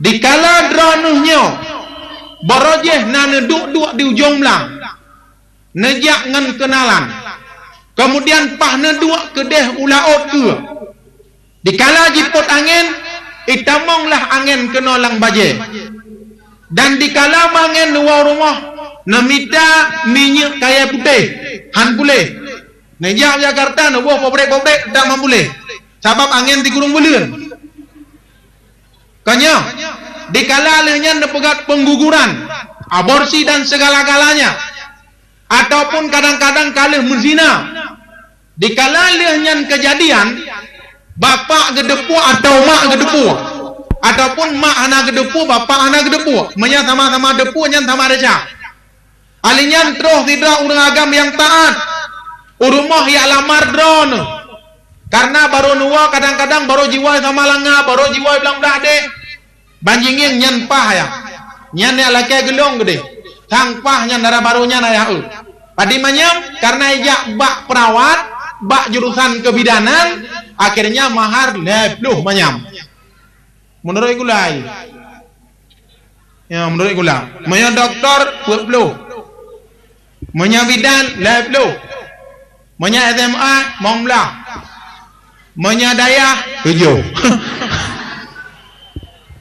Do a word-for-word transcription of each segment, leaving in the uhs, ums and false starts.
Dikala droeneuh nyoe, barô jih na neuduek-duek di ujong blang, neujak ngon keunalan, keumudian paih neuduek keudeh u laôt keue. Dikala jipôt angén, itamonglah angén keunoe lam bajée. Dan dikala meuangén neuwoe u rumoh, neumita minyeuk kayée putéh, han puléh. Neujak u Jakarta, neuboh pabrék-pabrék, teutap han puléh, sabab angén sikureueng buleuen. Kon nyoe, dikala lheueh nyan neupeugah pengguguran, aborsi dan segala-galanya, ataupun kadang-kadang ka lheueh meuzina. Dikala lheueh nyan keujadian, bapak geudeupue atawa mak geudeupue, ataupun mak hana geudeupue, bapak hana geudeupue, meunyoe sama-sama deupue nyan sama desya. Akhé nyan troh sidroe ureuëng agam nyang taát u rumoh jak lamar droeneuh. Kareuna barô neuwoe, kadang-kadang barô jiwoe sama langa, barô jiwoe blang blah deh. Ban jingieng nyan paih ayah. Nyan jak lakée geulong geudeh. Sang paih nyan dara barô nyan ayah eu. Padum manyam, kareuna ijak bak peurawat, bak jurusan kebidanan, akhirnya mahar lhée ploh manyam. Meunurot gulai. Ya, meunurot gula. Meunyoe doktor, peuet ploh. Meunyoe bidan, lhée ploh. Meunyoe S M A, limong blah. Meunyoe dayah, tujoh.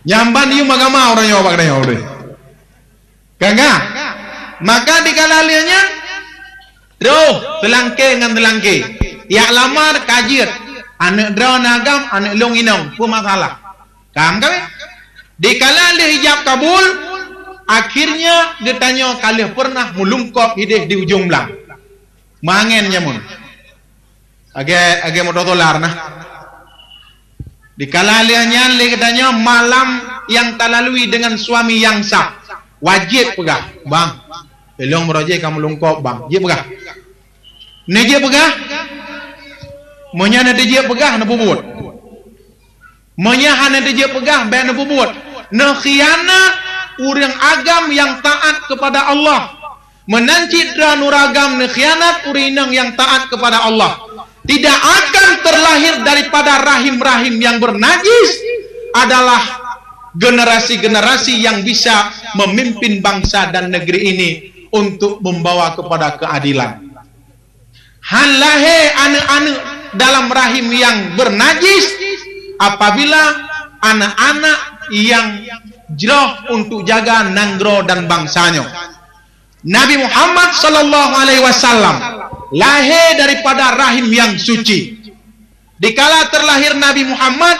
Nyang ban yum agama ureuëng nyoe bak geutanyoe. Ka, ka? Maka dikala lheueh nyan, troh seulangké ngon seulangké. Jak lamar ka jeuet. Aneuëk droeneuh agam, aneuëk lôn inong. Peue masalah? Kam ka? Dikala lheueh ijab kabul, akhirnya geutanyoe ka lheueh peureunah meulungkop hideh di ujong blang. Meuangén jameun. Lagée, lagée moto solar na. Dikala lheueh nyan lé geutanyoe malam nyang talalui deungon suami nyang sah. Wajéb peugah, "Bang, ilong barô jih ka meulungkop, Bang." Jeuet peugah. Neujeuet peugah? Meunyoe neujeuet peugah, neupeubuet. Meunyoe hana neujeuet peugah, bék neupeubuet. Neukhianat ureuëng agam nyang taát keupada Allah. Meunan cit droeneuh agam neukhianat ureuëng inong nyang taát keupada Allah. Tidak akan terlahir daripada rahim-rahim yang bernajis adalah generasi-generasi yang bisa memimpin bangsa dan negeri ini untuk membawa kepada keadilan. Han lahé aneuëk-aneuëk dalam rahim nyang bernajis apabila aneuëk-aneuëk nyang jroh untuk jaga nanggroe dan bangsa nyoe. Nabi Muhammad sallallahu alaihi wasallam lahé daripada rahim nyang suci. Dikala terlahir Nabi Muhammad,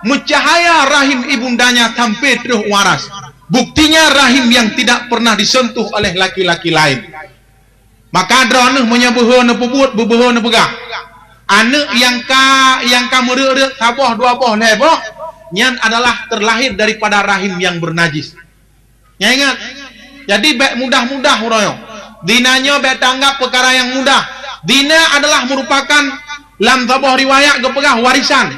meucahaya rahim ibundanya sampai troh u aras. Buktinya rahim yang tidak pernah disentuh oleh laki-laki lain. Maka droeneuh meunyoe beuhe neupeubuet, beubeuhe neupeugah, aneuëk nyang ka, nyang ka meureuek-reuek saboh, dua boh, lhée boh, nyan adalah terlahir daripada rahim yang bernajis. Nyan ingat. Jadi bék mudah-mudah uroe nyoe. Zina nyoe bék tanggab peukara nyang mudah. Zina adalah merupakan lam saboh riwayat geupeugah warisan.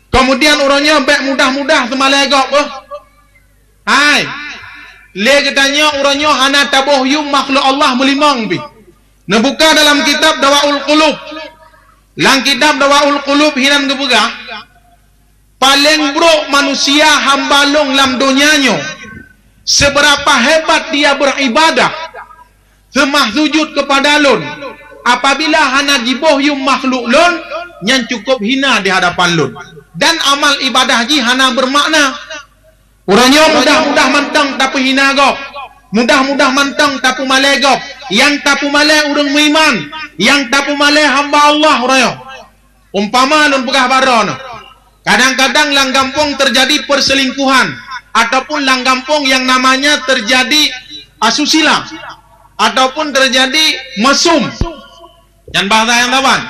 Kemudian uroe nyoe bék mudah-mudah seumalée gob beuh. Hai, lé geutanyoe uroe nyoe hana taboh yum makhluk Allah meulimong pih. Neubuka dalam kitab Dawaul Qulub. Lam kitab Dawaul Qulub hinan geupeugah, paléng brok manusia hamba lôn lam donya nyoe, seberapa hebat dia beribadah, seumah sujud kepada lôn, apabila hana jiboh yum makhluk lôn, nyan cukup hina di hadapan lôn, dan amal ibadah jih hana bermakna. Uroe nyoe mudah-mudah mantong tapeuhina gob, mudah-mudah mantong tapeumalée gob. Nyang tapeumalée ureuëng meuiman, nyang tapeumalée hamba Allah uroe nyoe. Umpama lôn peugah baroe nyoe, kadang-kadang lam gampông terjadi perselingkuhan, ataupun lam gampông yang namanya terjadi asusila, ataupun terjadi mesum. Nyan bahasa nyang saban.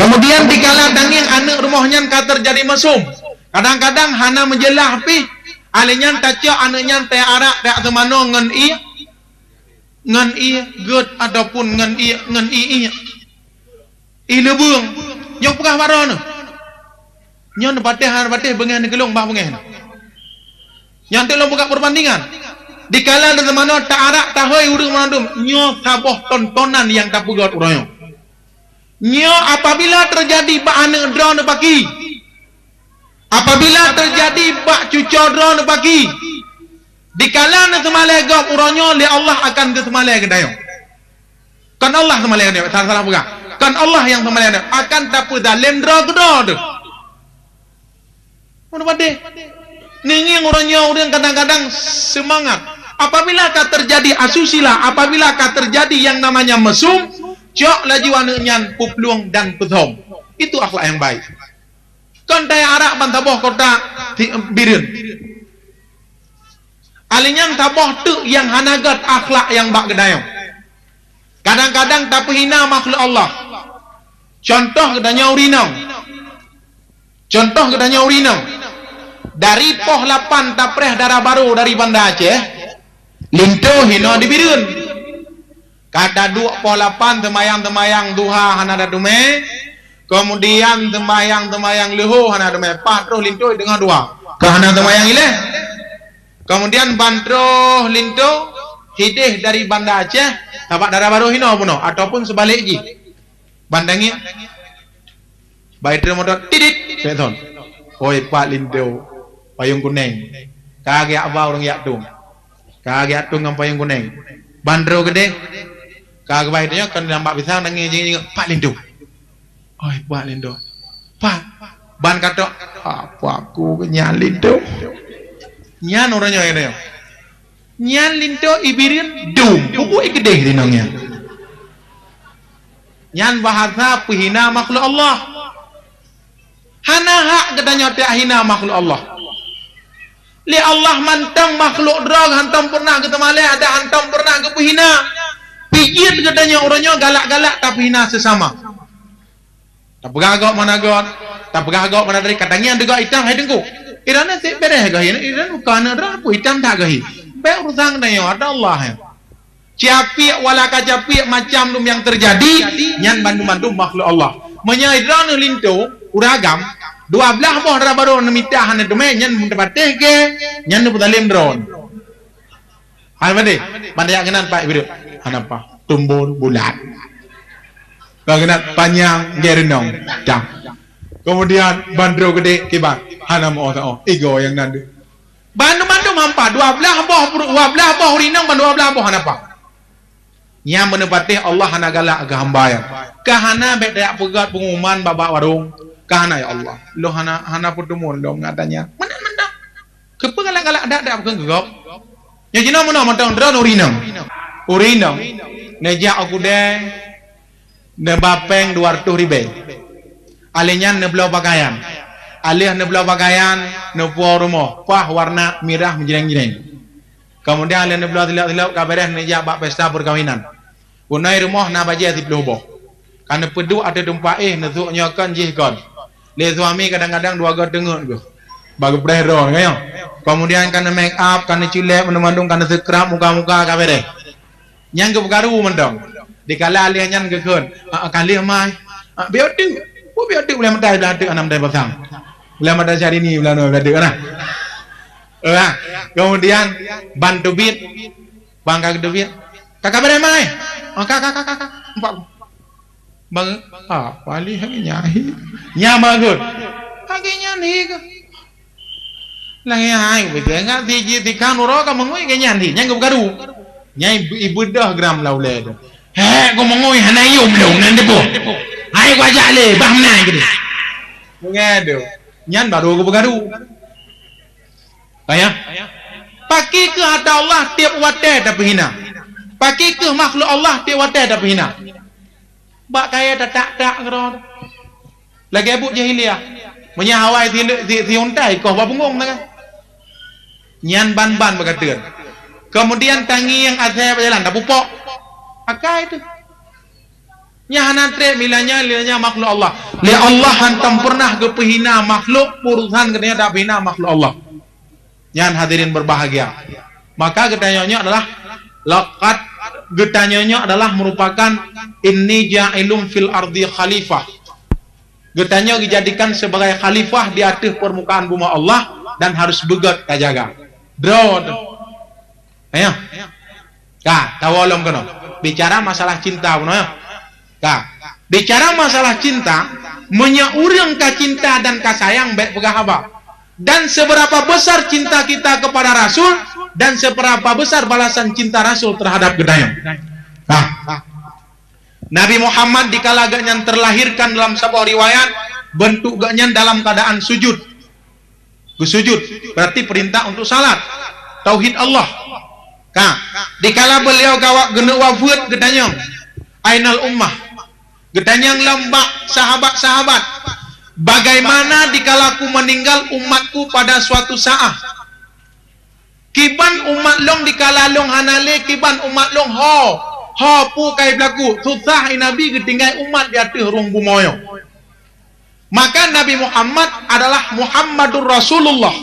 Kemudian dikala tangieng aneuëk rumoh nyan ka teujadi mesum, kadang-kadang hana meujeulaih pih, akhé nyan tacok aneuëk nyan teuarak, teuak teumanoe ngon ié, ngon ié gét ataupun ngon ié, ngon ié, ié, ié leubeueng. Nyoe peugah baroe nyoe. Nyoe neupatéh hana neupatéh, beungéh neukeulong bah beungéh nyoe. Nyang teuk lôn peugah peubandingan. Dikala lôn teumanoe teuarak tahôi ureuëng mandum, nyoe saboh tontonan nyang tapeugét uroe nyoe. Nyoe apabila teujadi bak aneuëk droeneuh paki, Apabila teujadi bak cuco droeneuh paki, dikala neuseumalée gob uroe nyoe, lé Allah akan geuseumalée geutanyoe. Kon Allah seumalée geutanyoe, salah-salah peugah. Kon Allah nyang seumalée geutanyoe, akan tapeuzalem droe keudroe teuh. Meunan padé. Ngieng-ngieng uroe nyoe ureuëng kadang-kadang seumangat. Apabila ka teujadi asusila, apabila ka teujadi nyang namanya mesum, cok laju aneuëk nyan peuplueng dan peuthom. Itu akhlak nyang baik. Kon tajak arak ban saboh kota di Bireuen. Alinyan saboh teuk nyang hana gét akhlak nyang bak geutanyoe. Kadang-kadang tapeuhina makhluk Allah. Contoh geutanyoe ureuëng inong. Contoh geutanyoe ureuëng inong. Dari poh lapan tapreh dara barô dari Banda Aceh, linto hinoe di Bireuen. Ka taduek poh lapan seumayang-seumayang duha hana tateumé, kemudian seumayang-seumayang leuhô hana teumé, paih troh linto teungoh duha. Ka hana seumayang ilée. Kemudian ban troh linto hideh dari Banda Aceh, sabab dara barô hinoe bunoe, ataupun seubalik jih. Ban tangieng. Bai treun moto, tidit, pek thon. Oi, pat linto, payong kunéng. Ka geujak ba ureuëng jak tueng. Ka geujak tueng ngon payong kunéng. Ban droe keudeh. Ka geubai tanyoe kon lam bak pisang, tangieng jingeuet, pat linto. Oi, pat linto. Pat. Ban katok. Apa aku nyan linto? Nyan uroe nyoe, nyoe. Nyan linto i Bireuen dum. Pukuk i keudeh linong nyan. Nyan bahasa peuhina makhluk Allah. Hana hak geutanyoe tahina makhluk Allah. Lé Allah mantong makhluk droe hantom peureunah geuseumalée dan hantom peureunah geupeuhina. Pijit geutanyoe uroe nyoe galak-galak tapeuhina seusama. Tapeugah gob mana gob, tapeugah gob mana dari, ka tangieng deungon itam hai teungku. Iran na sik beres gahi, iran bukan ada apa itam tak gahi. Baik urusan geutanyoe, ada Allah ya. Capiek wala ka capiek macam dum nyang teujadi, nyan bandum-bandum makhluk Allah. Meunyoe droeneuh linto, ureuëng agam, dua blaih boh dara barô neumita hana teumé, nyan meuteupateh ke, nyan neupeuzalem droeneuh. Hana padé, ban jak keunan pat ibeudôk. Hana apa, tumbul bulat. Ban keunan panyang geureunong, dang. Kemudian ban droe keudeh kiban, hana meuoh-oh, igoe nyang nan deuh. Bandum-bandum hampa, dua blaih boh, dua blaih boh urinong ban dua blaih boh hana apa. Nyang meuneupateh Allah hana galak keu hamba nyan. Ka hana bék tajak peugét peungumuman bak-bak warong. Ka hana, ya Allah. Lôn hana, hana peuteumon lôn ngon ata nyan. Meunan mantong. Keupeue galak-galak dak-dak bukon geugob? Nyoe jinoe meunoe mantong droeneuh urinong. Urinong. Neujak u keudè, neuba péng dua reutôh ribèe. Alèh nyan neubloe pakaian. Alèh neubloe pakaian, neupuwoe rumoh, paih warna mirah meujreng-jreng. Keumudian lheueh neubloe silop-silop ka beres neujak bak pesta peukawinan. Keunoe rumoh na bajèe siplôh boh. Ka neupeuduek ateueh teumpat éh, neusok nyoe kon jih kon. Lé suami kadang-kadang dua goe teungeut geuh. Bak geupreh droe, ka nyoe. Keumudian ka neu-make up, ka neucilek, mandum-mandum ka neuseukrab muka-muka ka beres. Nyang geupeukaru mantong. Dikala lheueh nyan geukheun, "Ah, ka lheueh mai." "Ah, biôh teuk." "Oh, biôh teuk, ulèe meutai blah teuk anam dai basang. Ulèe meutai Syahrini blah noe blah teuk nah." Eh, ah. Keumudian ban teubiet, ban ka geuteubiet. "Ka, ka beres mai." "Ah, ka, ka, ka, ka, ka." Empat. Bang, ah, wali hai nyan hi. Nya bagus. Hai nyan hi ke? Lah ya hai, betul enggak siji tikan uroe ka meungui ke nyan hi, nyan geupeukaru. Nyai ibeudôh gram lam ulèe tu. He, ku meungui hana yum lôn nan debu. Hai ku ajak lé, bah meunan ke dia. Mengadu. Nyan baru geupeukaru. Payah. Pakri keuh ata Allah tiep watèe tapeuhina. Pakri keuh makhluk Allah tiep watèe tapeuhina. Bak kayèe tatak-tak keudroe. Lagèe buet jahiliyah. Meunyo awai si, si, si unta ikoh bak punggong tangan. Nyan ban-ban beugateuen. Keumudian tangieng asèe bak jalan tapupok. Akai teuh. Nyan hana trép milanyan, milanyan makhluk Allah. Lé Allah hantom peureunah geupeuhina makhluk, urosan geutanyoe tapeuhina makhluk Allah. Nyan hadirin berbahagia. Maka geutanyoe nyoe adalah laqad, geutanyoe nyoe adalah merupakan inni ja'ilun fil ardi khalifah. Geutanyoe geujadikan sebagai khalifah di ateueh permukaan bumoe Allah dan harus beugét tajaga. Droe teuh. Nyoe. Ka, tawoe lom keunoe. Bicara masalah cinta bunoe, ya. Ka. Bicara masalah cinta, meunyo ureueng ka cinta dan ka sayang, bèk peugah haba. Dan seberapa besar cinta kita kepada Rasul, dan seberapa besar balasan cinta Rasul terhadap geutanyoe. Nah, Nabi Muhammad dikala geuhnyan terlahirkan dalam saboh riwayat, bentuk geuhnyan dalam keadaan sujud. Beusujud, berarti perintah untuk salat. Tauhid Allah. Ka, dikala beliau gawa-, geuneuk wafeuet geutanyong, "Ainal ummah?" Geutanyong lom bak sahabat-sahabat, "Bagaimana dikala ku meninggal umatku pada suatu saat?" Kiban umat lôn dikala lôn hana lé, kiban umat lôn ho, ho peue ka jipeulaku. Susah i Nabi geutinggai umat di ateueh rhueng bumoe nyoe. Maka Nabi Muhammad adalah Muhammadur Rasulullah.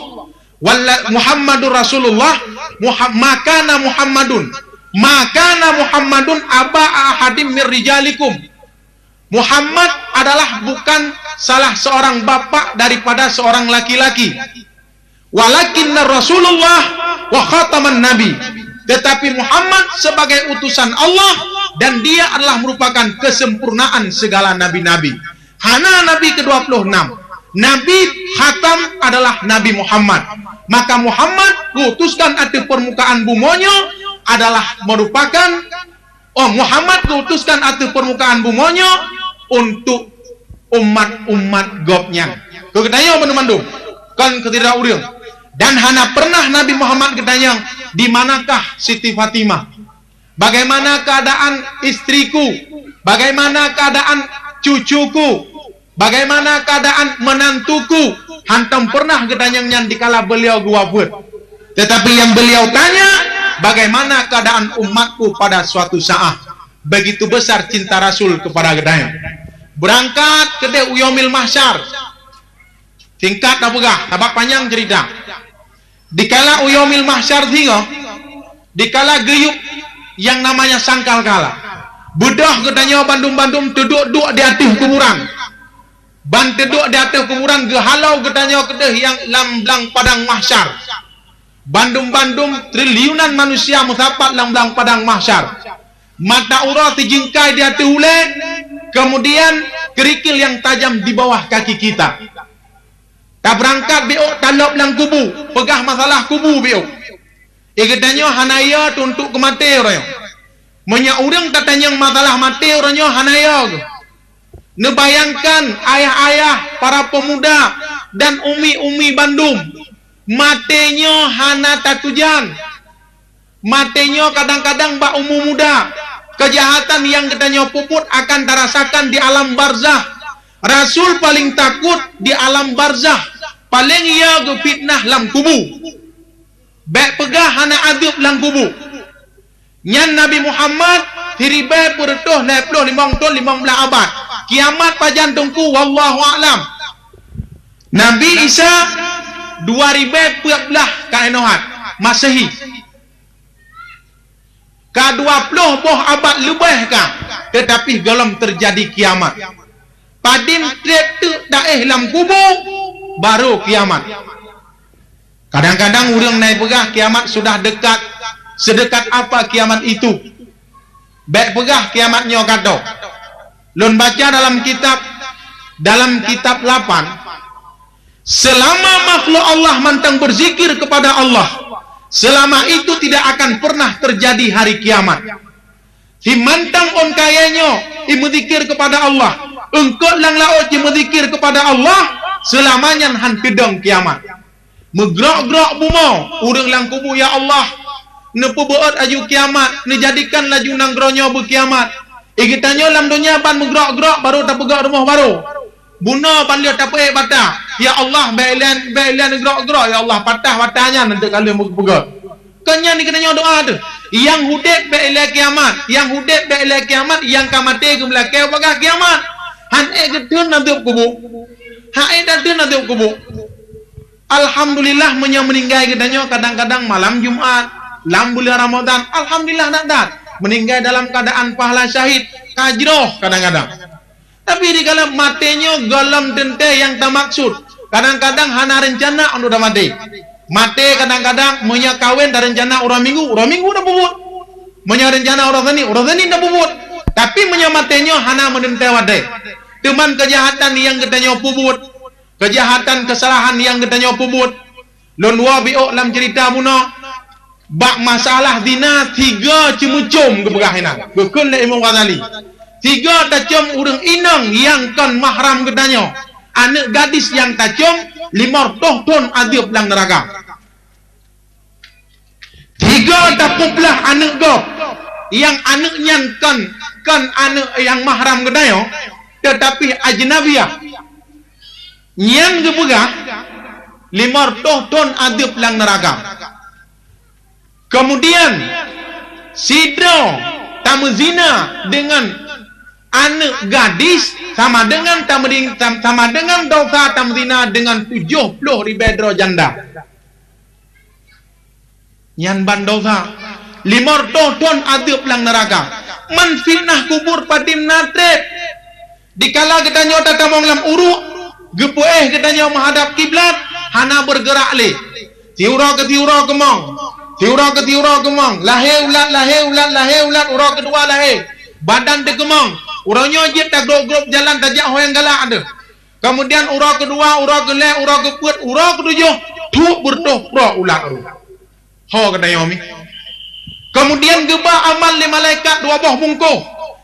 Walla-, Muhammadur Rasulullah, Muha-, ma kana Muhammadun, ma kana Muhammadun aba ahadim mir rijalikum. Muhammad adalah bukan salah seorang bapak daripada seorang laki-laki. Walakinna Rasulullah wa khataman nabi. Tetapi Muhammad sebagai utusan Allah dan dia adalah merupakan kesempurnaan segala nabi-nabi. Hana nabi kedua puluh enam. Nabi khatam adalah Nabi Muhammad. Maka Muhammad geuutuskan ateueh permukaan bumoe nyoe adalah merupakan Oh, Muhammad geuutuskan ateueh permukaan bumoe nyoe untuk umat-umat gobnyan. Keu geutanyoe banmandum, kon keu sidroe ureueng. Dan hana pernah Nabi Muhammad geutanyong, "Di manakah Siti Fatimah? Bagaimana keadaan istriku? Bagaimana keadaan cucuku?" Bagaimana keadaan menantuku? Hantom pernah geutanyong nyan dikala beliau geuwafeuet. Tetapi yang beliau tanya, "Bagaimana keadaan umatku pada suatu saat?" Begitu besar cinta Rasul kepada geutanyoe. Beurangkat keudeh u Yaumil Mahsyar. Singkat tapeugah, sabab panyang cerita. Dikala u Yaumil Mahsyar singoh, dikala geuyueb nyang namanya sangkakala, beudôh geutanyoe bandum-bandum teuduek-duek di ateueh kuburan. Ban teuduek di ateueh kuburan geuhalo geutanyoe keudeh nyang lam blang padang mahsyar. Bandum-bandum triliunan manusia meusapat lam blang padang mahsyar. Mata uroe sijingkai di ateueh ulée, kemudian kerikil nyang tajam di bawah kaki kita. Tabeurangkat biôk talop lam kubu, peugah masalah kubu biôk. Eh, geutanyoe hana yo teuh untuk keumaté uroe nyoe. Meunyoe ureuëng tatanyong masalah maté uroe nyoe hana yo geuh. Neubayangkan ayah-ayah, para pemuda, dan umi-umi bandum, maté nyoe hana tatujan. Maté nyoe kadang-kadang bak umu muda. Keujahatan nyang geutanyoe peubuet akan tarasakan di alam barzah. Rasul paléng takot di alam barzah. Paléng yo geufitnah lam kubu. Bék peugah hana adeueb lam kubu. Nyan Nabi Muhammad siribée peureutôh lhée ploh limong thon limong blaih abad. Kiamat pajan teungku, wallahu a'lam. Nabi Isa dua ribée peuet blaih ka inoe hat Masehi. Ka dua ploh boh abad leubeh ka, teutapi gohlom teujadi kiamat. Padum treb teuk taéh lam kubu, barô kiamat. Kadang-kadang ureuëng na jipeugah kiamat sudah dekat. Sedekat apa kiamat itu? Bék peugah kiamat nyoe ka tô. Lôn baca dalam kitab, dalam kitab lapan, selama makhluk Allah mantong berzikir kepada Allah, selama itu tidak akan pernah terjadi hari kiamat. Simantong ôn kayée nyoe jimeuzikir kepada Allah, eungkôt lam laôt jimeuzikir kepada Allah, seulama nyan han teudong kiamat. Meugrok-grok bumoe, ureuëng lam kubu, "Ya Allah, neupeubeuôt laju kiamat, neujadikan laju nanggroe nyoe beukiamat." Eh, geutanyoe lam donya ban meugrok-grok, barô tapeugöt rumoh barô. Bunoe ban lheueh tapeuék bata, "Ya Allah, bék ilée, bék ilée neugrok-grok, ya Allah, patah bata nyan," nanti ka lheueh meupeugöt. Kon nyan geutanyoe doa teuh. Nyang udeb bék ilée kiamat, nyang udeb bék ilée kiamat, nyang ka maté geumeulakée bak kiamat. Han ék geuteun lam kubu. Han ék tateun lam kubu. Alhamdulillah, meunyoe meuninggai geutanyoe kadang-kadang malam Jumat, lam buleuen Ramadhan, alhamdulillah that-that. Meuninggai dalam keuadaan pahala syahid, ka jroh kadang-kadang. Tapi dikala maté nyoe gohlom teuntée nyang tamaksud. Kadang-kadang hana reuncana untuk tamaté. Maté kadang-kadang meunyoe kawen tareuncana uroe Minggu, uroe Minggu tapeubuet. Meunyoe reuncana uroe Senin, uroe Senin tapeubuet. Tapi meunyoe maté nyoe hana meuteuntée watée. Teuma keujahatan nyang geutanyoe peubuet, keujahatan, keusalahan nyang geutanyoe peubuet. Lôn woe biôk lam ceurita bunoe, bak masalah zina tiga ceumeucom geupeugah inan. Geukheun lé Imam Ghazali, tiga tacom ureuëng inong nyang kon mahram geutanyoe, aneuëk gadis nyang tacom, limong reutôh thon azeueb lam neuraka. Tiga tapeublah aneuëk gob, nyang aneuëk nyan kon, kon aneuëk nyang mahram geutanyoe, teutapi ajnabiyah. Nyan geupeugah limong reutôh thon azeueb lam neuraka. Keumudian, sidroe tameuzina deungon aneuëk gadis sama deungon tameuzi-, sam-, sama deungon dosa tameuzina deungon tujoh ploh ribée droe janda. Nyan ban dosa. Limong reutôh thon azeueb lam neuraka. Man fitnah kubur padum na treb. Dikala geutanyoe tatamong lam uruek, geupeuéh geutanyoe meuhadab kiblat, hana beurgeurak lé. Siuroe keu siuroe keumong, siuroe keu siuroe keumong, lahé ulat, lahé ulat, lahé ulat, uroe keudua lahé. Badan teukeumong, uroe nyoe jeuet tagrôb-grôb jalan tajak ho nyang galak deuh. Keumudian uroe keudua, uroe keulhée, uroe keupeuet, uroe keutujoh, trok beureutoh prok ulat roh. Ho geutanyoe mi. Keumudian geuba amal lé malaikat dua boh bungkôh.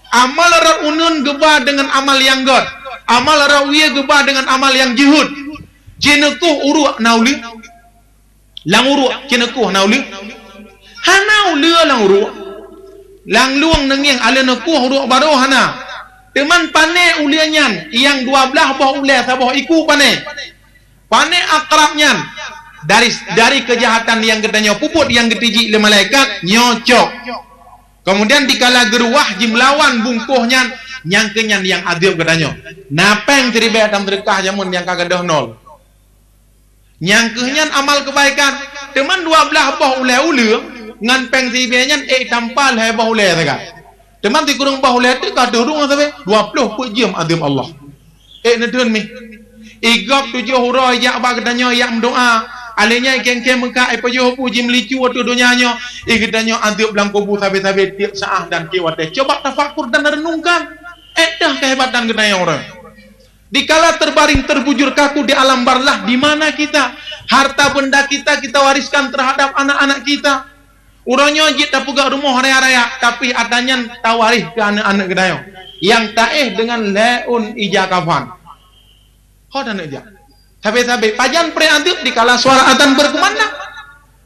Amal rot uneuen geuba deungon amal nyang gét. Amal rot wie geuba deungon amal nyang jeuhet. Ci neukoh uruek na uleue. Lam uruek ci neukoh na uleue? Hana uleue lam uruek. Lam lueng neungieng aleueh neukoh uruek barô hana. Teuman pané uleue nyan nyang dua blaih boh ulée saboh iku pané. Pané akrab nyan dari, dari keujahatan nyang geutanyoe peubuet nyang geutijik lé malaikat nyoe cok. Keumudian dikala geuruwah jimeulawan bungkôh nyan, nyang keu nyan nyang azeueb geutanyoe. Na péng siribée tam seudeukah jameun nyang ka gadôh nol. Nyang keuh nyan amal keubaikan. Teuman dua blaih boh ulée uleue ngon péng siribée nyan ék tampa lhée boh ulée sagai. Teuman sikureueng boh ulée teuk ka teuh dua sabe, dua ploh peuet jeuem azeueb Allah. Ék neuteun mi. Igob tujoh uroe jak bak geutanyoe jak meudoá. Alé nyan ikéng-kéng meukat, ipajoh bu jimeulicu ateueh donya nyoe. Ih geutanyoe azeueb lam kubu sabe-sabe tieb saát dan tieb watée. Coba tafakur dan renungkan. Ék teuh keuhebatan geutanyoe uroe. Dikala terbaring terbujur kaku di alam barzakh, di mana kita? Harta benda kita, kita wariskan terhadap anak-anak kita. Uroe nyoe jeuet tapeugah rumoh raya-raya, tapi atra nyan tawaréh keu aneuëk-aneuëk geutanyoe nyang taéh deungon lhée ôn ija kafan. Ho taneuk jak. Sabe-sabe, pajan pré azeueb dikala suara azan berkumandang?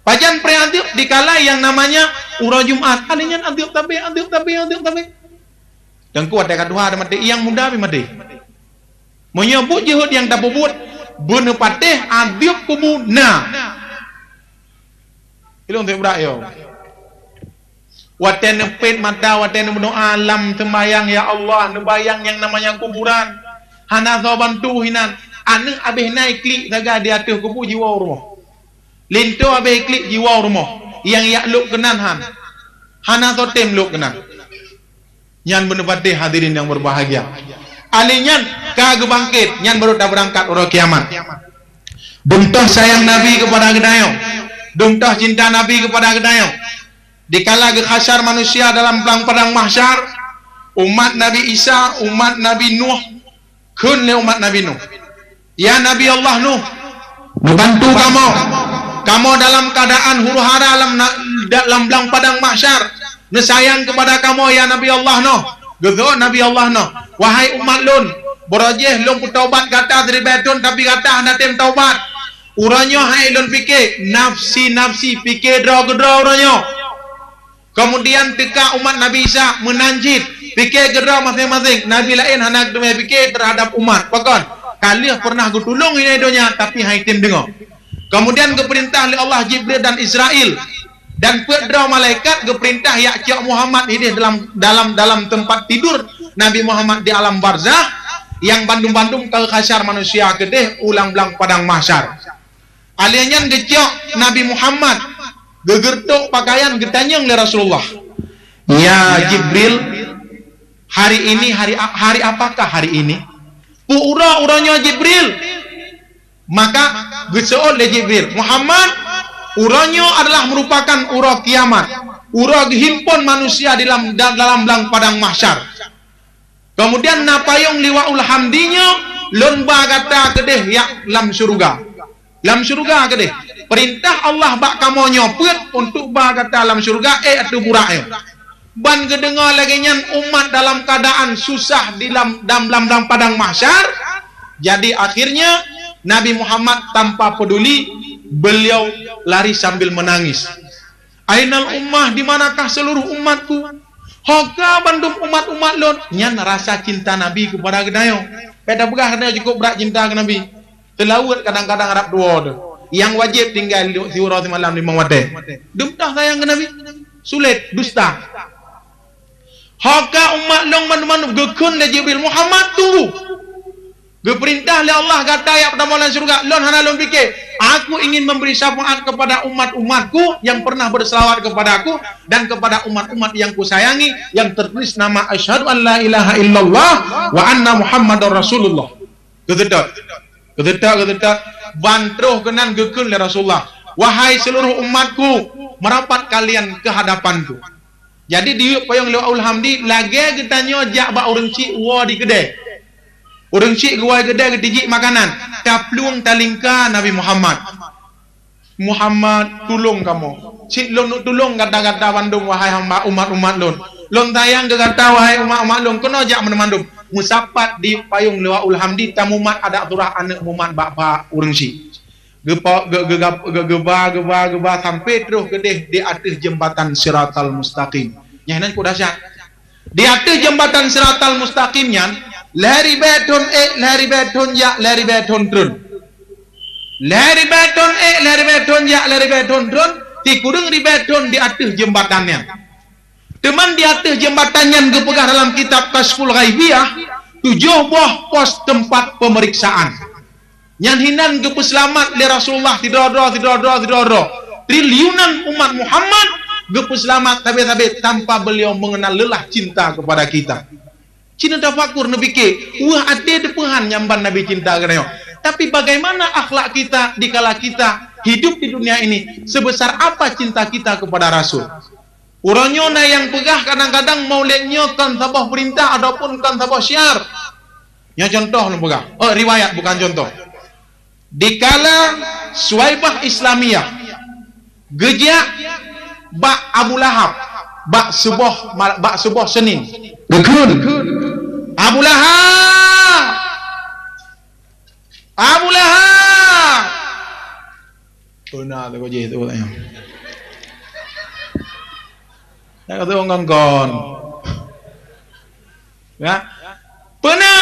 Pajan pré azeueb dikala nyang namanya uroe Jumat? Alé nyan azeueb sabe, azeueb sabe, azeueb sabe. Teungku watée ka tuha maté, nyang muda pih maté. Meunyoe buet jeuhet nyang tapeubuet, beuneupatéh azeueb kubu na. Ilong teuh brat yo. Watée neupet mata, watée neumeudoá lam seumayang, ya Allah, neubayang nyang namanya kuburan. Hana soe bantu hinan. Aneuëk abéh na iklik sagai di ateueh kubu jiwoe u rumoh. Linto abéh iklik jiwoe u rumoh. Nyang jak lok keunan han. Hana soe tem lok keunan. Nyan beuneupatéh hadirin nyang berbahagia. Alé nyan ka geubangkét, nyan baru tabeurangkat uroe kiamat. Dum toh sayang Nabi keupada geutanyoe, dum toh cinta Nabi keupada geutanyoe. Dikala geuhasyar manusia dalam blang padang mahsyar, umat Nabi Isa, umat Nabi Nuh, kheun lé umat Nabi Nuh, "Ya Nabi Allah Nuh, neubantu kamoe. Kamoe dalam keuadaan huru-hara lam na-, da-, lam blang padang mahsyar. Neusayang keupada kamoe, ya Nabi Allah Nuh." Geujaweueb Nabi Allah Nuh, "Wahai umat lôn, barô jih lôn peutaubat gata siribée thon, tapi gata hana tem taubat. Uroe nyoe hai lôn pike, nafsi-nafsi, pike droe keudroe uroe nyoe." Keumudian teuka umat Nabi Isa meunan cit, pike keudroe maséng-maséng. Nabi laén hana geuteumé pike teuhadab umat. Pakon? Ka lheueh peureunah geutulông inan donya, tapi han item deungoe. Keumudian geupeurintah lé Allah Jibril dan Israil, dan peuet droe malaikat geupeurintah jak cok Muhammad idéh dalam, dalam, dalam teumpat tidur Nabi Muhammad di alam barzakh, nyang bandum-bandum ka geuhasyar manusia keudéh u lam blang padang mahsyar. Alheuh nyan geucok Nabi Muhammad, geugeurtok peukayan, geutanyong lé Rasulullah, "Ya Jibril, hari ini hari a-, hari apakah hari ini? Peue uroe uroe nyoe Jibril?" Maka geuseuôt lé Jibril, "Muhammad, uroe nyoe adalah meurupakan uroe kiamat, uroe geuhimpon manusia di lam, da-, dalam blang padang mahsyar." Keumudian na payong Liwaul Hamdi nyoe Lôn ba gata keudeh jak lam syeuruga. Lam syeuruga keudeh. Peurintah Allah bak kamoe nyoe peuet untuk ba gata lam syeuruga, eh, ateueh burak nyoe. Ban geudeungoe lagée nyan umat dalam keuadaan susah di lam, dam-, lam, lam padang mahsyar, jadi akhirnya Nabi Muhammad tanpa peduli, beliau lari sambil menangis. "Ainal ummah, di manakah seluruh umatku? Ho ka bandum umat-umat lôn?" Nyan rasa cinta Nabi keupada geutanyoe. Bék tapeugah geutanyoe cukôp brat cinta keu Nabi. Teulaweuet kadang-kadang rab tuwoe teuh. Nyang wajéb tinggai siuroe simalam limong watée. Dum toh sayang keu Nabi? Sulet, dusta. Ho ka umat lôn mandum-mandum, geukheun lé Jibril, "Muhammad, tunggu." Geupeurintah lé Allah gata jak peutamong lam syeuruga, lôn hana lôn pike. Aku ingin memberi syafaat kepada umat-umatku yang pernah berselawat kepadaku dan kepada umat-umat yang kusayangi, yang tertulis nama asyhadu an la ilaha illallah wa anna Muhammadar Rasulullah. Geuseutôt. Geuseutôt, geuseutôt. Ban troh keunan geukheun lé Rasulullah, "Wahai seluruh umatku, merapat kalian ke hadapanku." Jadi, diyue payong Liwaul Hamdi, lagée geutanyoe jak bak ureuëng syiek woe di keudée. Ureuëng syiek geuwoe keudée geutijik makanan, taplueng talingka Nabi Muhammad. "Muhammad, tulông kamoe. Cit lôn neuk tulông gata-gata bandum, wahai hamba umat-umat lôn. Lôn sayang keu gata, wahai umat-umat lôn, keunoe jak mandum-mandum." Meusapat di payong Liwaul Hamdi, tamumat adak surah aneuëk mumat bak, bak ureuëng syiek. Geupa-, ge-, ge-, ge-, geuba, geuba, geuba, sampai troh keudeh di ateueh jeumbatan Siratal Mustaqim. Nyan nan kok dahsyat. Di ateueh jeumbatan Siratal Mustaqim nyan, lhée ribée thon ék, lhée ribée thon jak, lhée ribée thon treun. Lhée ribée thon ék, lhée ribée thon jak, lhée ribée thon treun, sikureueng ribée thon di ateueh jeumbatan nyan. Teuma di ateueh jeumbatan nyan geupeugah dalam kitab Kasyful Ghaibiyah, tujoh boh pos teumpat peumeriksaan. Nyan hinan geupeuseulamat lé Rasulullah sidroe-droe, sidroe-droe, sidroe-droe. Triliunan umat Muhammad geupeuseulamat sabe-sabe tanpa beliau mengenal lelah cinta kepada kita. Cina tafakur, neupike, weueh até teupeuhan nyang ban Nabi cinta keu geutanyoe. Tapi bagaimana akhlak kita dikala kita hidup di dunia ini? Sebesar apa cinta kita kepada Rasul? Uroe nyoe na nyang peugah kadang-kadang Maulid nyoe kon saboh peurintah ataupun kon saboh syiar. Nyoe contoh lôn peugah. Oh, riwayat bukan contoh. Dikala Suwaibah Islamiyah geujak bak Abu Lahab, bak suboh ma-, bak suboh Seunin. Geukheun, "Abu Lahab! Abu Lahab!" Peuna tu kau jih tu, tanya. Tak kata orang kon. Ya. Peuna,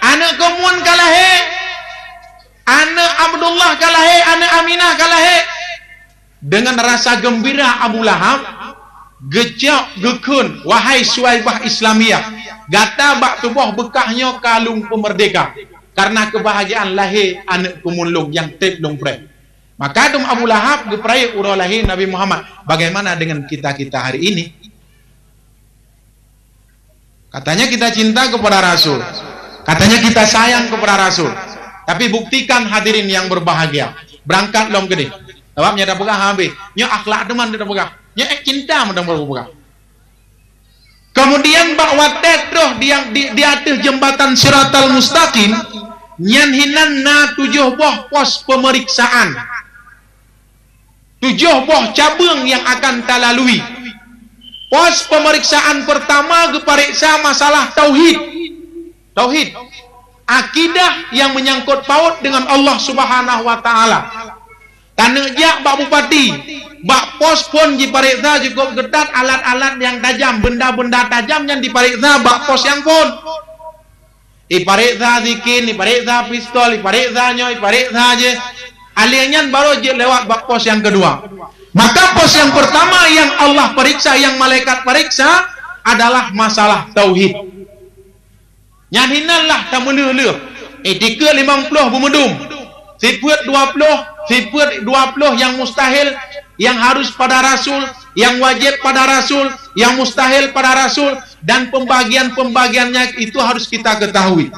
aneuëk Kamun ka lahé, aneuëk Abdullah ka lahé, aneuëk Aminah ka lahé. Dengan rasa gembira Abu Lahab geucok, geukheun, "Wahai Suwaibah Islamiyah, gata bak tuboh beukah nyoe ka lôn peumeurdeka, karena keubahagiaan lahé aneuëk Kamun lôn nyang treb lôn preh." Maka dum Abu Lahab geupeurayeuk uroe lahé Nabi Muhammad. Bagaimana dengan kita-kita hari ini? Katanya kita cinta kepada Rasul. Katanya kita sayang kepada Rasul. Tapi buktikan, hadirin yang berbahagia. Berangkat lom keudeh. Sabab nyoe tapeugah habéh. Nyoe akhlak teuma tapeugah. Nyoe ék cinta mantong baru peugah. Kemudian bak watée troh di, di, di ateueh jeumbatan Siratal Mustaqim, nyan hinan na tujoh boh pos peumeriksaan. Tujoh boh cabeueng nyang akan talalui. Pos peumeriksaan peurtama geupareksa masalah tauhid. Tauhid. Akidah nyang meunyangkot paut deungon Allah Subhanahu wa Ta'ala. Taneuk jak bak bupati, bak pos phon jipareksa cukôp geutat alat-alat nyang tajam, benda-benda tajam nyan dipareksa bak pos nyang phon. Ipareksa sikin, ipareksa pistol, ipareksa nyoe, ipareksa jih. Alèh nyan barô jeuet lewat bak pos nyang keudua. Maka pos nyang peurtama nyang Allah peuriksa, nyang malaikat peuriksa adalah masalah tauhid. Nyan hinan lah tameuleuh-leuh. Itikeuet limong ploh beumeudum. Sifeuet dua ploh, sifeuet dua ploh nyang mustahil, nyang harus pada rasul, nyang wajéb pada rasul, nyang mustahil pada rasul, dan pembagian-pembagiannya itu harus kita ketahui.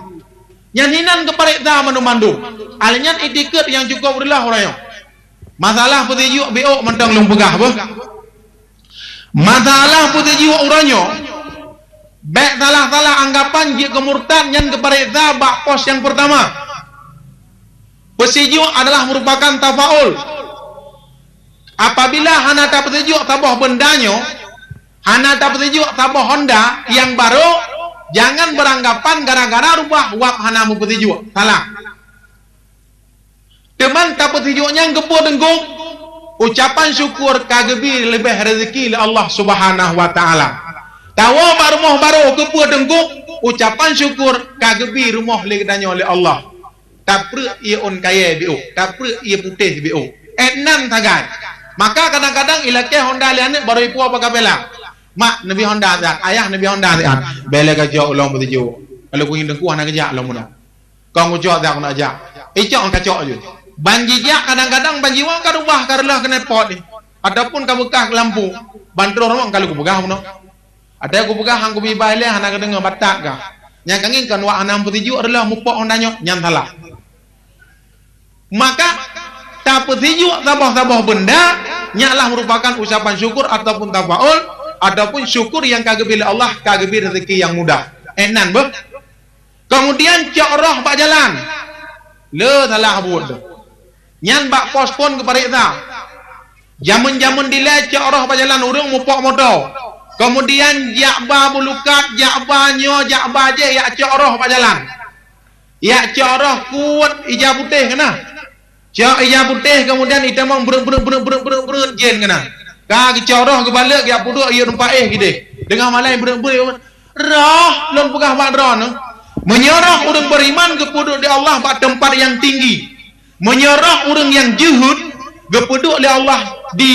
Nyan hinan geupareksa mandum-mandum. Alèh nyan itikeuet nyang cukôp reulah uroe nyoe. Masalah peuteujuek biôk mantong lôn peugah beuh. Masalah peuteujuek uroe nyoe. Bék salah-salah anggapan jeuet keu murtad nyan geupareksa bak pos nyang peurtama. Peusijuek adalah meurupakan tafaul. Apabila hana tapeusijuek saboh beunda nyoe, hana tapeusijuek saboh honda nyang barô, jangan beuranggapan gara-gara rubah wab hana meupeusijuek. Salah. Teuma tapeusijuek nyan keupeue teungku? Ucapan syukur ka geubi leubeh rezeki lé Allah Subhanahu wa Taala. Tawoe bak rumoh barô keupeue teungku? Ucapan syukur ka geubi rumoh lé geutanyoe lé Allah. Tapreuek ié ôn kayée biôh, tapreuek ié putéh biôh. Eh, nan sagai. Maka kadang-kadang ilakée honda lé aneuk barô ipuwoe bak kapela. "Mak, neubi honda siat, ayah neubi honda siat." "Bék lé kacok ulôn peusijuek. Kalau kuingin teungku hana geujak lôn meunoe." Kong ucok dak keuneuk jak. Icok kacok ju. Ban jijak kadang-kadang ban jiwoe ka rubah ka reuloh keuneuk pot ni. Ataupun ka beukah lampu. Ban troh rumoh ka lheueh kupeugah bunoe. Ada kupeugah hang kubi bai lé hana kadeungoe batat kah. Nyang ka ngieng kon wak hana meupeusijuek reuloh mupok honda nyoe, nyan salah. Maka tapeusijuek saboh-saboh beunda, nyan lah meurupakan ucapan syukur ataupun tafaul, ataupun syukur nyang ka geubi lé Allah, ka geubi rezeki nyang mudah. Eh, nan beuh. Keumudian cok roh bak jalan. Le salah buet tu. Nyan bak pos phon geupareksa. Jameun-jameun dilée cok roh bak jalan ureuëng mupok moto. Keumudian jak ba bulukat, jak ba nyoe, jak ba jéh, jak cok roh bak jalan. Jak cok roh kuet ija putéh keunoe. Cok ija putéh, keumudian itamong breuet, breuet, breuet, breuet, breuet, breuet jén keunan. Ka geucok roh geubalek, geujak peuduek, yue teumpat éh gideh. Teungoh malée breuet, breuet, "Roh, lôn peugah bak droeneuh, meunyoe roh ureuëng beriman geupeuduek di Allah bak teumpat nyang tinggi. Meunyoe roh ureuëng nyang jeuhet geupeuduek lé Allah di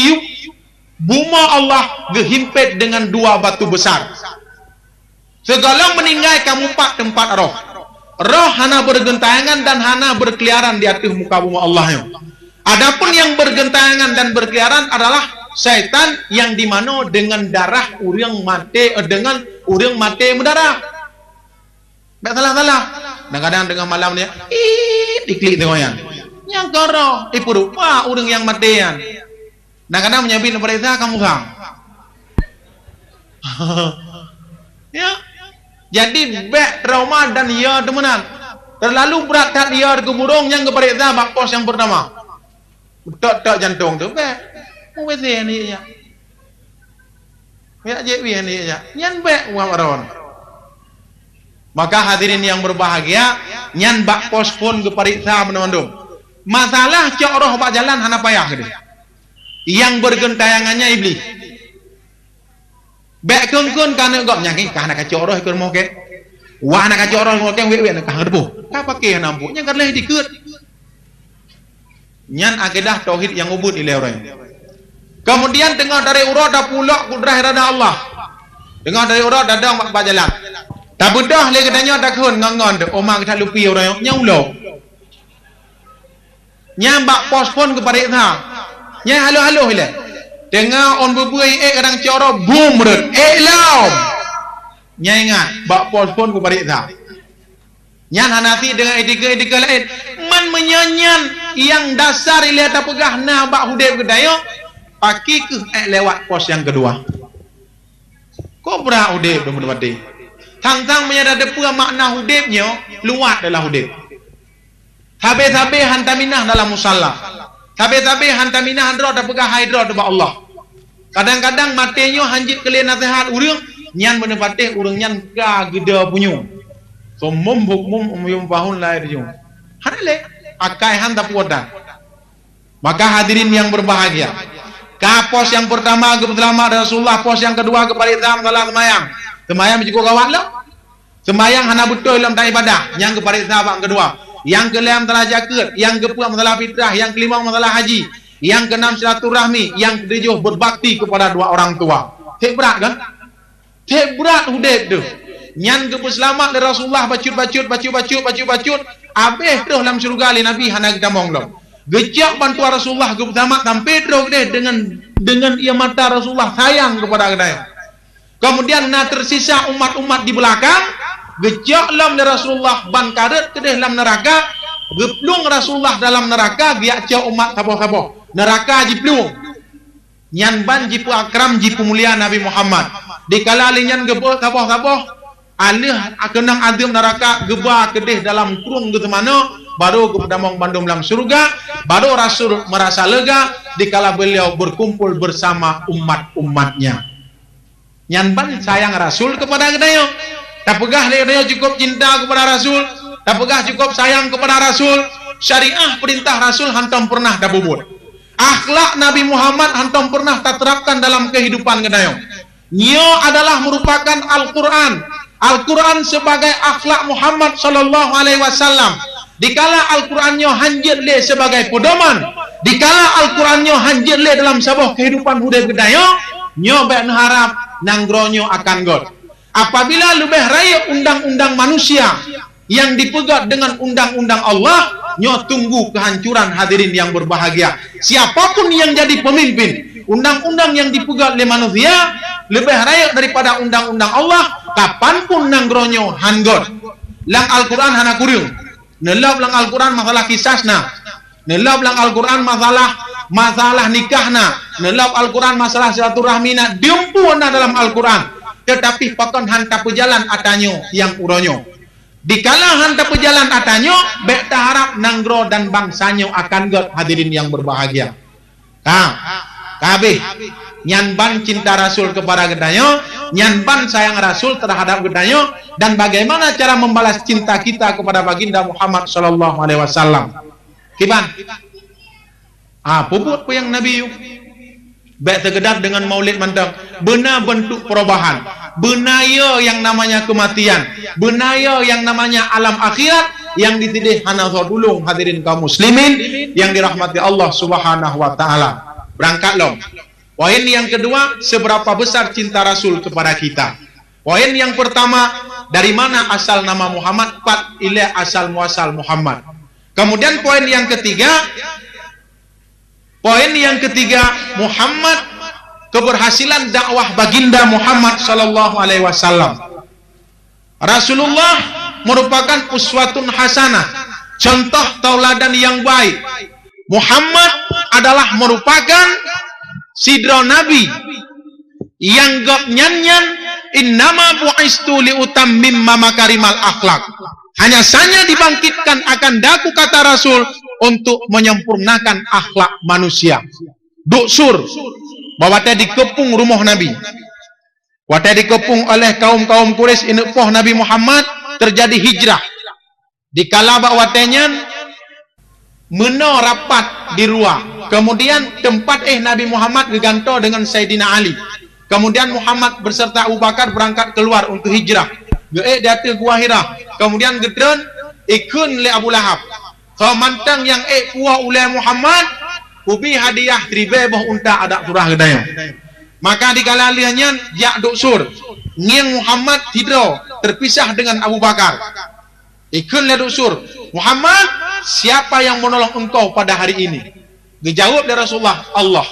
bumoe Allah geuhimpet deungon dua batu besar." Sigohlom meuninggai ka mupat teumpat roh. Roh hana bergentayangan dan hana berkeliaran di ateueh muka bumoe Allah nyoe. Adapun nyang bergentayangan dan berkeliaran adalah syaitan nyang dimano deungon darah ureuëng maté, eh, deungon ureuëng maté meudarah. Bék salah-salah. Kadang-kadang teungoh malam ni, "Iit," iklik teungoh nyan. Nyang ka roh, ipeurupa ureuëng nyang maté nyan. Kadang-kadang meunyoe bit neupareksa ka musang. Ya. Jadi bék trauma dan ya teumeunan. Terlalu brat that ya keu burông nyang geupareksa bak pos nyang peurtama. Tok-tok jantong tu bék. Mu W C ni ya. Ya jek wi ni ya. Nyan bék wa baron. Maka hadirin yang berbahagia, nyan bak pos phon geupareksa banmandum. Masalah cok roh bak jalan hana payah geude. Nyang bergentayangannya iblis. Bék keun-keun ka aneuk gob nyan, ka hana kacok roh ikot rumoh kèe. Wah hana kacok roh rumoh kèe, wék-wék ka hana geuteupeue. Ka paké hana ampôn, nyan ka lheueh dikeue. Nyan akidah tauhid nyang ubit ilée uroe nyoe. Keumudian teungoh dari uroe tapulok kudrah irada Allah. Teungoh dari uroe tadong bak, bak jalan. Tabeudôh lé geutanyoe takheun ngon-ngon teuh, oma geutak lupi uroe nyoe, nyan ulok. Nyan bak pos phon geupareksa. Nyan haloh-haloh ilée. Teungoh ôn bubui ék kadang cok roh bum rot. Ék lom. Nyan ingat, bak pos phon geupareksa. Nyan hana sit deungon etika-etika laén. Man meunyoe nyan nyang dasar ilée tapeugah na bak udeb geutanyoe, pakri kheueh ék lewat pos nyang keudua. Kok brat udeb dum meuteumati. Tang-tang meunyoe tateupeue makna udeb nyoe, luwat adalah udeb. Sabe-sabe han taminah dalam musalla. Sabe-sabe han taminah droe tapeugah hai droe teuh bak Allah. Kadang-kadang maté nyoe hanjeuet keu lé naseuhat ureuëng, nyan meuneupateh ureuëng nyan ka geuda punyueng. Summum bukmum umyun fahum la yarji'un. Hana lé, akai han tapuwoe tan. Maka hadirin yang berbahagia, ka pos nyang peurtama geupeuseulamat Rasulullah, pos nyang keudua geupareksa masalah seumayang. Seumayang jikuk gawat lom. Seumayang hana beutôi lom tan ibadah, nyang geupareksa bak keudua. Nyang keulhèe masalah jakeuet, nyang keupeuet masalah fitrah, nyang keulimong masalah haji, nyang keunam silaturahmi, nyang keutujoh berbakti kepada dua orang tua. Hek brat kan? Hek brat udeb teuh. Nyan geupeuseulamat lé Rasulullah bacut-bacut, bacut-bacut, bacut-bacut, abéh troh lam syeuruga lé Nabi hana geutamong lom. Geucok bantuan Rasulullah geupeuseulamat sampai troh keudeh deungon, deungon ié mata Rasulullah sayang kepada geutanyoe. Keumudian na teusisa umat-umat di beulakang, geucok lom lé Rasulullah ban kareuet keudeh lam neuraka, geuplueng Rasulullah dalam neuraka, geujak cok umat saboh-saboh. Neuraka jiplueng. Nyan ban jipeuakram, jipeumulia Nabi Muhammad. Dikala lé nyan geubeuet saboh-saboh, Aleuh keunong azeueb neuraka geuba keudeh dalam krueng geuseumanoe, baru geupeutamong bandum lam syeuruga, baru Rasul meurasa leuga dikala beliau berkumpul bersama umat-umatnya. Nyan ban sayang Rasul keupada geutanyoe. Tapeugah lé geutanyoe cukôp cinta keupada Rasul, tapeugah cukôp sayang keupada Rasul. Syariah peurintah Rasul hantom peureunah tapeubuet. Akhlak Nabi Muhammad hantom peureunah taterapkan dalam keuhidupan geutanyoe. Nyoe adalah meurupakan Al-Quran. Al-Quran sebagai akhlak Muhammad sallallahu alaihi wasallam. Dikala Al-Quran nyoe hanjeuet lé sebagai pedoman, dikala Al-Quran nyoe hanjeuet lé dalam saboh keuhidupan udeb geutanyoe, nyoe bék neuharab nanggroe nyoe akan göt. Apabila leubeh rayeuk undang-undang manusia nyang dipeugöt deungon undang-undang Allah, nyoe tunggu kehancuran, hadirin yang berbahagia. Siapapun yang jadi pemimpin, undang-undang yang dipeugöt lé manusia leubeh rayeuk daripada undang-undang Allah, kapanpun nanggroe nyoe han göt. Lam Al-Quran hana kureueng. Neulôb lam Al-Quran masalah kisas na. Neulôb lam Al-Quran masalah, masalah nikah na. Neulôb Al-Quran masalah silaturahmi na. Dum peue na dalam Al-Quran. Tetapi pakon han tapeujalan ata nyoe nyang uroe nyoe. Dikala han tapeujalan ata nyoe, bék taharab nanggroe dan bansa nyoe akan göt, hadirin yang berbahagia. Ka, ka habéh. Nyan ban cinta Rasul keupada geutanyoe, nyan ban sayang Rasul terhadap geutanyoe, dan bagaimana cara membalas cinta kita kepada Baginda Muhammad sallallahu alaihi wasallam. Kiban? Ah, peubuet peue nyang Nabi yue. Bék sekedar dengan maulid mantong. Beuna bentuk perubahan. Beuna yo nyang namanya kematian. Beuna yo nyang namanya alam akhirat nyang disideh hana soe tulông, hadirin kaum muslimin yang dirahmati Allah Subhanahu wa taala. Berangkat lom. Poin yang kedua, seberapa besar cinta Rasul kepada kita. Poin yang pertama, dari mana asal nama Muhammad, pat ilée asal muasal Muhammad. Kemudian poin yang ketiga, Poin yang ketiga, Muhammad, keberhasilan dakwah Baginda Muhammad sallallahu alaihi wasallam. Rasulullah merupakan uswatun hasanah, contoh tauladan yang baik. Muhammad adalah merupakan sidroe nabi nyang gobnyan nyan, "Innama bu'istu liutammima makarimal akhlak." Hanya saja dibangkitkan akan daku, kata Rasul, untuk menyempurnakan akhlak manusia. Duek Sur, bak watée dikeupung rumoh Nabi. Watée dikeupung oleh kaum-kaum Quraisy ineuk poh Nabi Muhammad, terjadi hijrah. Dikala bak watée nyan, meunoe rapat di luwa. Kemudian teumpat éh Nabi Muhammad geugantoe deungon Saidina Ali. Kemudian Muhammad beserta Abu Bakar berangkat keluar untuk hijrah. Geuék di ateueh Gua Hira. Kemudian geutreun, ikheun lé Abu Lahab, "Soe mantong nyang ék puwoe ulée Muhammad, kubi hadiah siribée boh unta adak surah geutanyoe." Maka dikala lheueh nyan jak Duek Sur, ngieng Muhammad sidroe, terpisah dengan Abu Bakar. Ikheun lé Duek Sur, "Muhammad, siapa yang menolong engkau pada hari ini?" Geujaweueb lé Rasulullah, "Allah."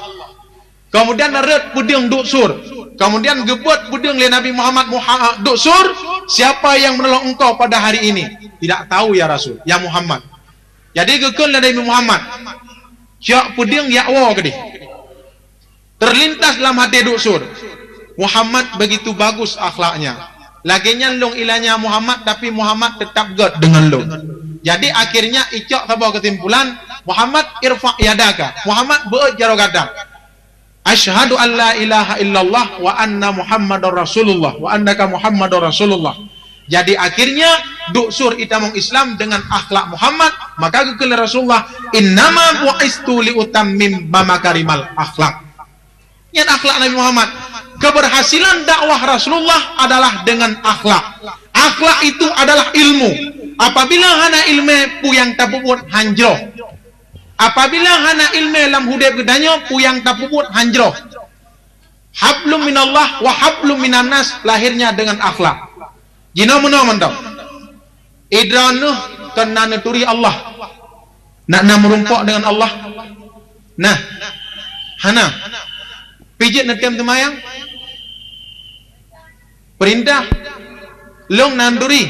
Kemudian rhot peudeueng Duek Sur. Kemudian geubeuet peudeueng lé Nabi Muhammad, "Muha-, Duek Sur, siapa yang menolong engkau pada hari ini?" "Tidak tahu, ya Rasul, ya Muhammad." Jadi geukheun lé Nabi Muhammad, "Cok peudeueng jak woe keudeh." Terlintas lam hati Duek Sur, "Muhammad begitu bagus akhlaknya. Lagée nyan lôn ilanya Muhammad, tapi Muhammad tetap göt deungon lôn." Jadi akhirnya icok saboh kesimpulan, "Muhammad, irfa' yadaka." Muhammad, beuet jaroe gata. "Asyhadu an la ilaha illallah wa anna Muhammadar Rasulullah, wa annaka Muhammadur Rasulullah." Jadi akhirnya Duek Sur itamong Islam dengan akhlak Muhammad, maka geukheun lé Rasulullah, "Innama bu'istu liutammima makarimal akhlak." Nyan akhlak Nabi Muhammad. Keberhasilan dakwah Rasulullah adalah dengan akhlak. Akhlak itu adalah ilmu. Apabila hana ilmu, peue nyang tapeubuet han jroh. Apabila hana ilmu lam udeb geutanyoe, peue nyang tapeubuet han jroh. Hablum minallah wa hablum minannas lahirnya dengan akhlak. Jinoe meunoe mantong. Idroeneuh kon na neuturi Allah. Nak na meurumpok deungon Allah? Nah. Hana. Pijeuet neutem seumayang? Peurintah. Lôn na neuturi.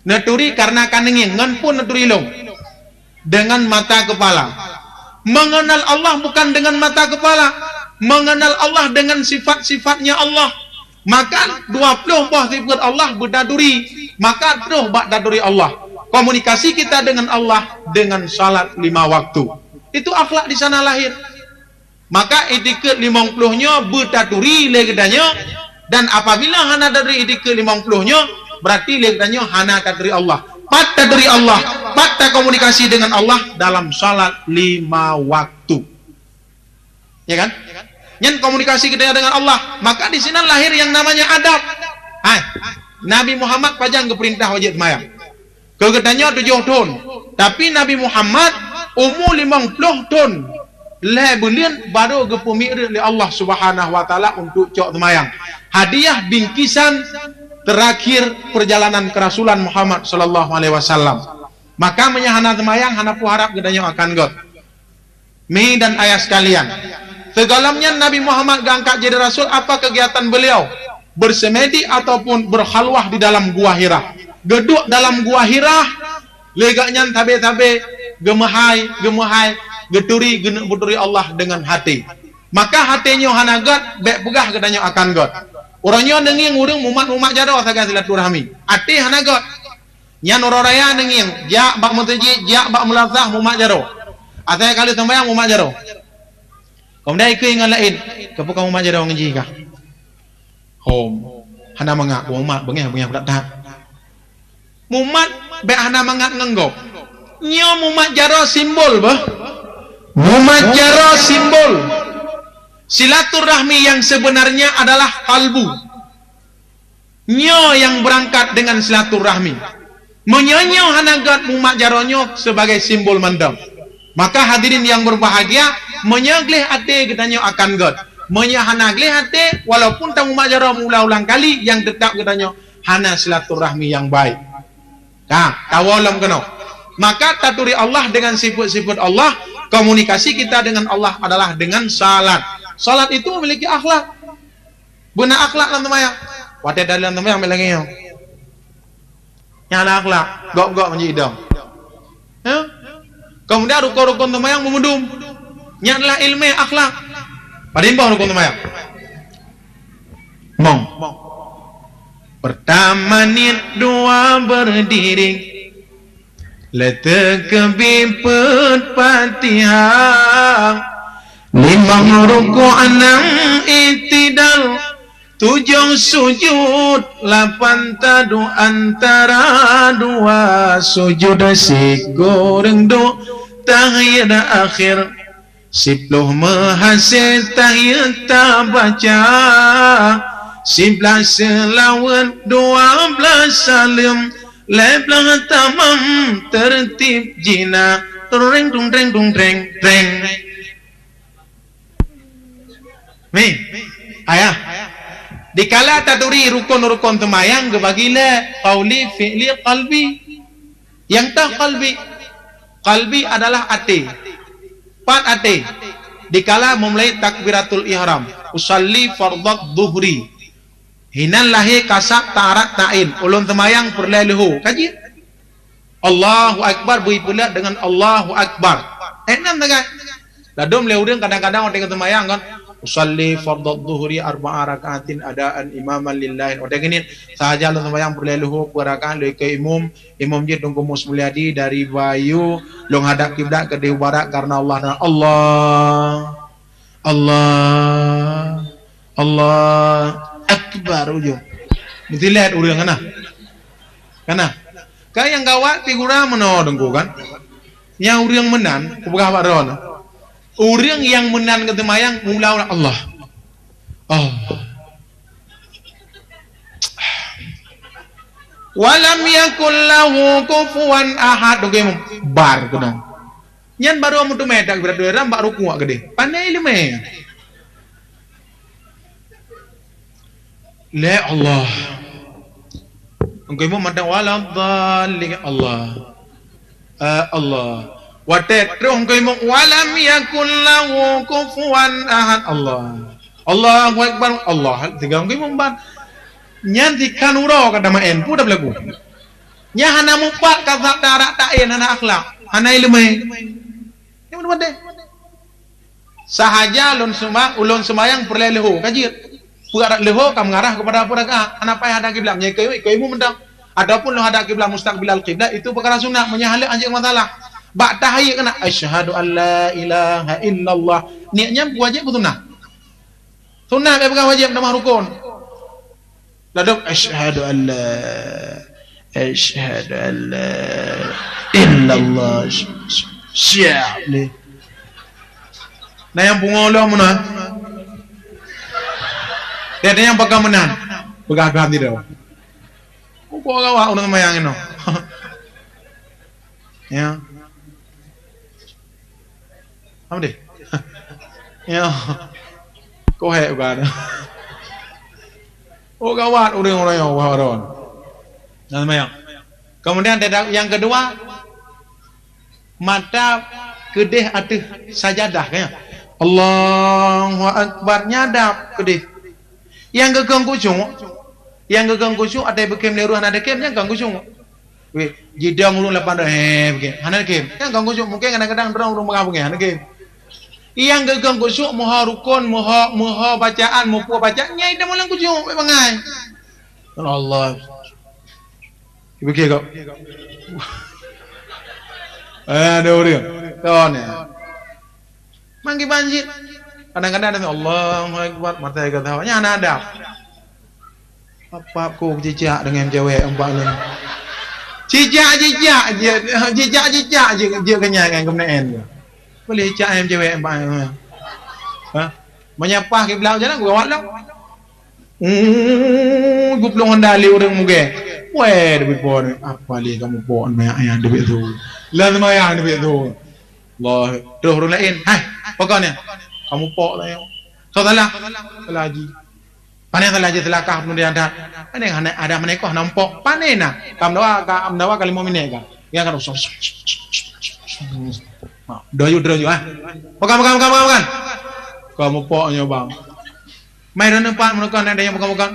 Neuturi karena ka neungieng, ngon peue neuturi lôn? Dengan mata kepala. Mengenal Allah bukan dengan mata kepala. Mengenal Allah dengan sifat-sifatnya Allah. Maka dua ploh boh sifeut Allah beutaturi, maka troh bak taturi Allah. Komunikasi kita dengan Allah dengan salat lima waktu. Itu akhlak di sana lahir. Maka itikeuet limong ploh nyoe beutaturi lé geutanyoe, dan apabila hana taturi itikeuet limong ploh nyoe, berarti lé geutanyoe hana taturi Allah. Pat taturi Allah, pat takomunikasi dengan Allah dalam salat lima waktu. Ya kan? Nyan komunikasi kita dengan Allah. Maka di sinan lahir yang namanya adab. Hai, Nabi Muhammad pajan geupeurintah wajéb seumayang? Keu geutanyoe tujoh thon. Tapi Nabi Muhammad umu limong ploh thon. Lhée buleuen baru geupeumiet lé Allah Subhanahu wa Taala untuk cok seumayang. Hadiah bingkisan terakhir perjalanan keurasulan Muhammad sallallahu alaihi wasallam. Maka meunyoe hana seumayang, hana peuharab geutanyoe akan gét. Mi dan ayah sekalian, sigohlom nyan Nabi Muhammad geuangkat jadi rasul, apa kegiatan beliau? Bersemedi ataupun berkhalwah di dalam Gua Hira. Geuduek dalam Gua Hira, lé gobnyan sabe-sabe geumeuhai, geumeuhai, geuturi, geuneuk beuturi Allah dengan hati. Maka hati nyoe hana gét, bék peugah geutanyoe akan gét. Uroe nyoe neungieng ureuëng mumat-mumat jaroe sagai silaturahmi. Até hana gét. Nyan uroe raya neungieng, jak bak meuseujid, jak bak meulasah mumat jaroe. Asai ka lheueh seumayang mumat jaroe. Keumudian ikeu ngon laén, "Keupeue kamu mumat jaroe ngon jih kah?" "Hom, hana mangat, mumat beungéh-beungéh that-that." Mumat bék hana mangat ngon gob. Nyoe mumat jaroe simbol beuh. Mumat jaroe simbol. Silaturahmi yang sebenarnya adalah kalbu. Nyoe nyang beurangkat deungon silaturahmi. Meunyoe nyoe hana gét, mumat jaroe nyoe sibagai simbol mantong. Maka hadirin nyang beubahgia, meunyoe gleh até geutanyoe akan gét. Meunyoe hana gleh até, walaupun tamumat jaroe meuulang-ulang kali, nyang teutap geutanyoe hana silaturahmi nyang baik. Ka, tawoe lom keunoe. Maka taturi Allah dengan sifeut-sifeut Allah, komunikasi kita dengan Allah adalah dengan salat. Salat itu memiliki akhlak. Beuna akhlak lam seumayang. Watée dalam seumayang ambil lagi nyoe. Nyang ada akhlak, gok-gok meunjadi idong. Ya? Kemudian rukun-rukun seumayang meumudum. Nyan adalah ilmu akhlak. Padum boh rukun seumayang? Mong. Pertama niet, dua berdiri. Lhée teukeubi peuet Fatihah, limong rukuk, nam iktidal, tujoh sujud, lapan taduek antara dua sujud, sikureueng duek tahiyat akhir. Siploh meuhasé tahiyat tabaca, siblaih seulaweuet, dua blaih saleuem, lhée blaih tamam, teurtib jih na, reng dung reng dung reng reng. Mi, ayah. Dikala taturi rukun-rukun seumayang geubagi lé, qauli, fi'li, qalbi. Nyang toh qalbi. Qalbi adalah até. Pat até. Dikala meumulai takbiratul ihram, usalli fardhadz zuhri. Hinan lahé kasab tarak tain, ulôn seumayang peureulée leuhô. Kaji. Allahu Akbar bri peulat deungon Allahu Akbar. Eh, nam sagai. Ladom lé ureuëng kadang-kadang watée geuseumayang kan, "Usalli fardhadz zuhri arba'a raka'atin adaan imaman lillahi." Watée geuh nyan, sahaja lôn seumayang peureulée leuhô peuet rakaat lé keu imum, imum jih Teungku Mus Mulyadi dari Bayu, lôn hadap kiblat keudeh barat karena Allah dan Allah. Allah, Allah Akbar ujong. Meusilet ureuëng kana. Kana. Ka nyang gawat figura meunoe Teungku kan. Nyang ureuëng meunan, kupeugah bak droeneuh. Ureuëng nyang meunan geuseumayang mula-mula Allah. Allah. Walam yakul lahu kufuwan ahad. Oke, bar keunan. Nyan barô meuteumé takbiratul ihram bak rukuk keudeh. Pane ileumé. Lé Allah. Engkau imum mantong waladhdallin, Allah. Eh, Allah. Watée troh engkau imum, "Walam yakul lahu kufuwan ahad." Allah. Allahu Akbar. Allah. Tiga engkau imum ban. Nyan tikhan uroe ka tameu'en, peue tapeulaku. Nyan hana mupat kasab tarak tain, hana akhlak, hana ileumé. Nyan beutôi. Sahaja lôn seuma-, ulôn seumayang peureulée leuhô, ka jeuet. Peue rakaat leuhô ka mengarah kepada peue rakaat. Hana payah hadap kiblat, meunyoe ikeu, ikeu imum mantong. Ataupun lôn hadap kiblat mustaqbilal kiblat, itu peukara sunat, meunyoe haleue hanjeuet masalah. Bak tahiyat keunan, "Asyhadu an la ilaha illallah." Niet nyan wajéb peue sunat? Sunat, bèk peugah wajéb, tamah rukon. Ladôm, "Asyhadu an la, asyhadu an la illallah." Siap lé. Na nyang pungo lom meunan. Dia ada nyang pegang meunan. Peugah-peugah tidak. Kok awak ureueng seumayang inoe? Ya. Apa deh? Ya. Kok hek bukan? Oh, gawat ureueng-ureueng nyoe, wah, ron. Nah, seumayang. Kemudian, yang kedua, mata keudeh ateueh sajadah, kan? Allahu Akbar, nyan hadap keudeh. Nyang geukheun khusyuk, nyang geukheun khusyuk, até beukem lé ureueng hana dekem, nyan kon khusyuk. Weh, jidong ureueng lapan, eh, beukem. Hana dekem. Nyan kon khusyuk, mungkin kadang-kadang droe ureueng peugah beungéh, hana dekem. Nyang geukheun khusyuk, meuho rukon, meuho, meuho bacaan, meupeue bacaan, nyan idong lam khusyuk, bèk bangai. Allah. Ibu kira kau. Eh, ada orang. Kau ni. Manggi banjir. Kadang-kadang ada, "Allahu Akbar," mata gata. Nyan hana ada. Apa kok jijak dengan cewek empat ni? Jijak, jijak, jijak, jijak, jijak, jijak kenyang dengan kemenaan. Boleh cak ayam cewek empat ni. Ha? Menyapa kiblat jalan, gawat lah. Uh, geuplong honda lé ureueng mugée. Weh, David Bon, apa lé kamu pok maya ayah David tu? Lah seumayang David tu. Allah, terus ureueng laén. Hai, pakon ya? Kamu pok lah ya. Kau salah. Salah haji. Pane salah haji, salah kah penuh dia dah. Pane hana ada menekoh nampak. Pane nah. Kam dawa ka, am dawa ka lima minit ka. Ya kan. Ha, doyuh, doyuh, ah. Pakon, pakon, pakon, pakon, pakon. Kamu pok nyoe bang. Mai droeneuh pat meunurot kah na nyang bukon-bukon?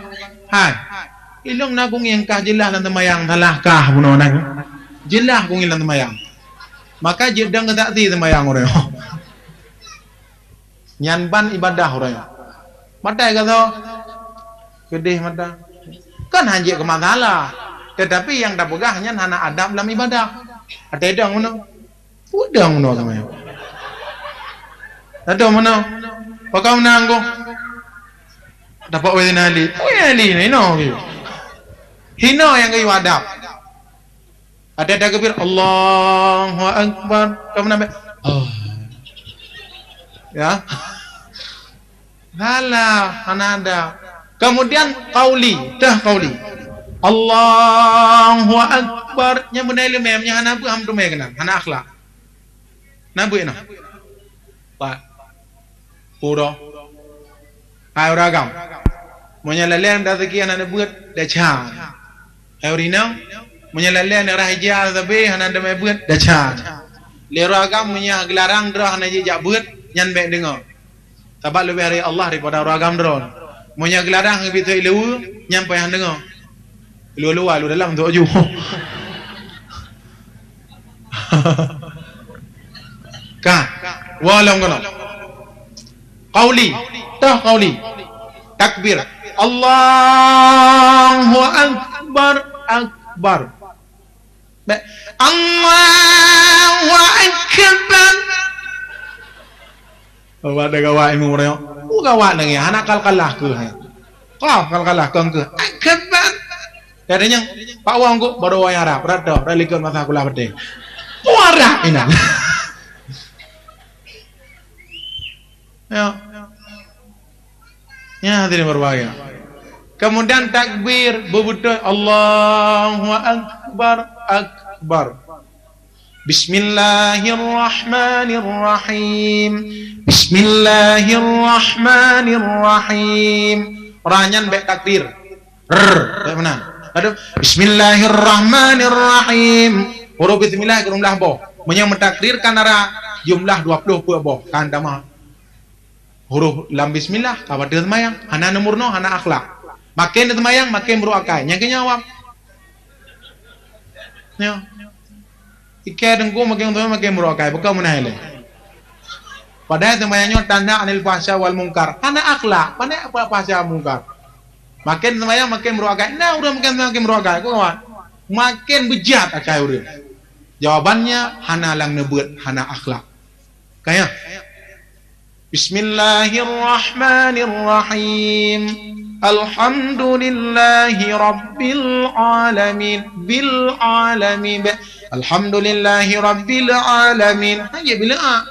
Hai. Ilong na kungieng kah jeulaih lam teumayang salah kah bunoe nang. Jeulaih kungieng lam teumayang. Maka jeuet dong keu saksi teumayang uroe nyoe. Nyan ban ibadah uroe nyoe. Matai ka soe? Keudeh mata. Kan hanjeuet keu masalah. Tetapi nyang tapeugah nyan hana adab lam ibadah. Até dong bunoe. Udang meunoe sama nyoe. Aduh meunoe. Pakon meunan ko. Dapat weh nali. Weh nali ni no. Hino nyang geuyue adab. Ada takbir, Allahu Akbar. Kamu nampak? Oh. Ya. Salah, hana ada. Kemudian qauli, teuh qauli. Allahu Akbar. Nyang beuna ileumèe, nyang hana beuet ham teumé keunan, hana akhlak. Na beuet noh. Pat. Pura. Hai ureueng agam. Meunyoe laleng dak seuki hana beuet, desya. Hai ureueng inong, meunyoe laleng dak rhah ija sabe hana teumé beuet, desya. Lé ureueng agam meunyoe geularang droe hana jijak beuet, nyan bèk deungoe. Sabab leubeh rayeuk Allah daripada ureueng agam droe. Meunyoe geularang ngon bit ileue, nyan payah deungoe. Ileue luwa, ileue dalam tu aju. Ka. Wa lam kana. Qauli. Tah qauli. Takbir. Allahu Akbar, Akbar. Ba-, Allahu Akbar. Awak dah gawat ilmu mereka. Oh, gawat lagi. Hana kal-kalah ke, hai. Kau kal-kalah ke, ke. Akbar. Katanya, Pak Wong kok baru wayang Arab. Rata, rata likot masa kuliah betul. Wah, Arab ini. Ya. Ya, hadirin berbahagia. Kemudian takbir, bebeutôi, Allahu Akbar, Akbar. Bismillahirrahmanirrahim. Bismillahirrahmanirrahim. Ra nyan bèk takbir. Rr, bèk meunan. Aduh, Bismillahirrahmanirrahim. Huruf bismillah jumlah boh. Meunyoe meutakbir kan ara jumlah dua ploh peuet boh. Kan tamah. Huruf lam bismillah, ka bateue seumayang, hana neumurno, hana akhlak. Maken seumayang, maken brôk akai. Nyang keu nyan awam. Nyoe. Ikai teungku maken seumayang, maken brôk akai. Bukan meunan ilèe. Padahai seumayang nyoe tanha anil fahsya wal mungkar. Hana akhlak, pane apa fahsya mungkar? Maken seumayang maken meurok akai. Na ureuëng maken seumayang maken meurok akai. Kok kawan? Maken beujat akai ureuëng. Jawabannya hana lam neubeuet, hana akhlak. Kaya. Bismillahirrahmanirrahim. Alhamdulillahi rabbil alamin. Bil alamin. Alhamdulillahi rabbil alamin. Hanya bila a.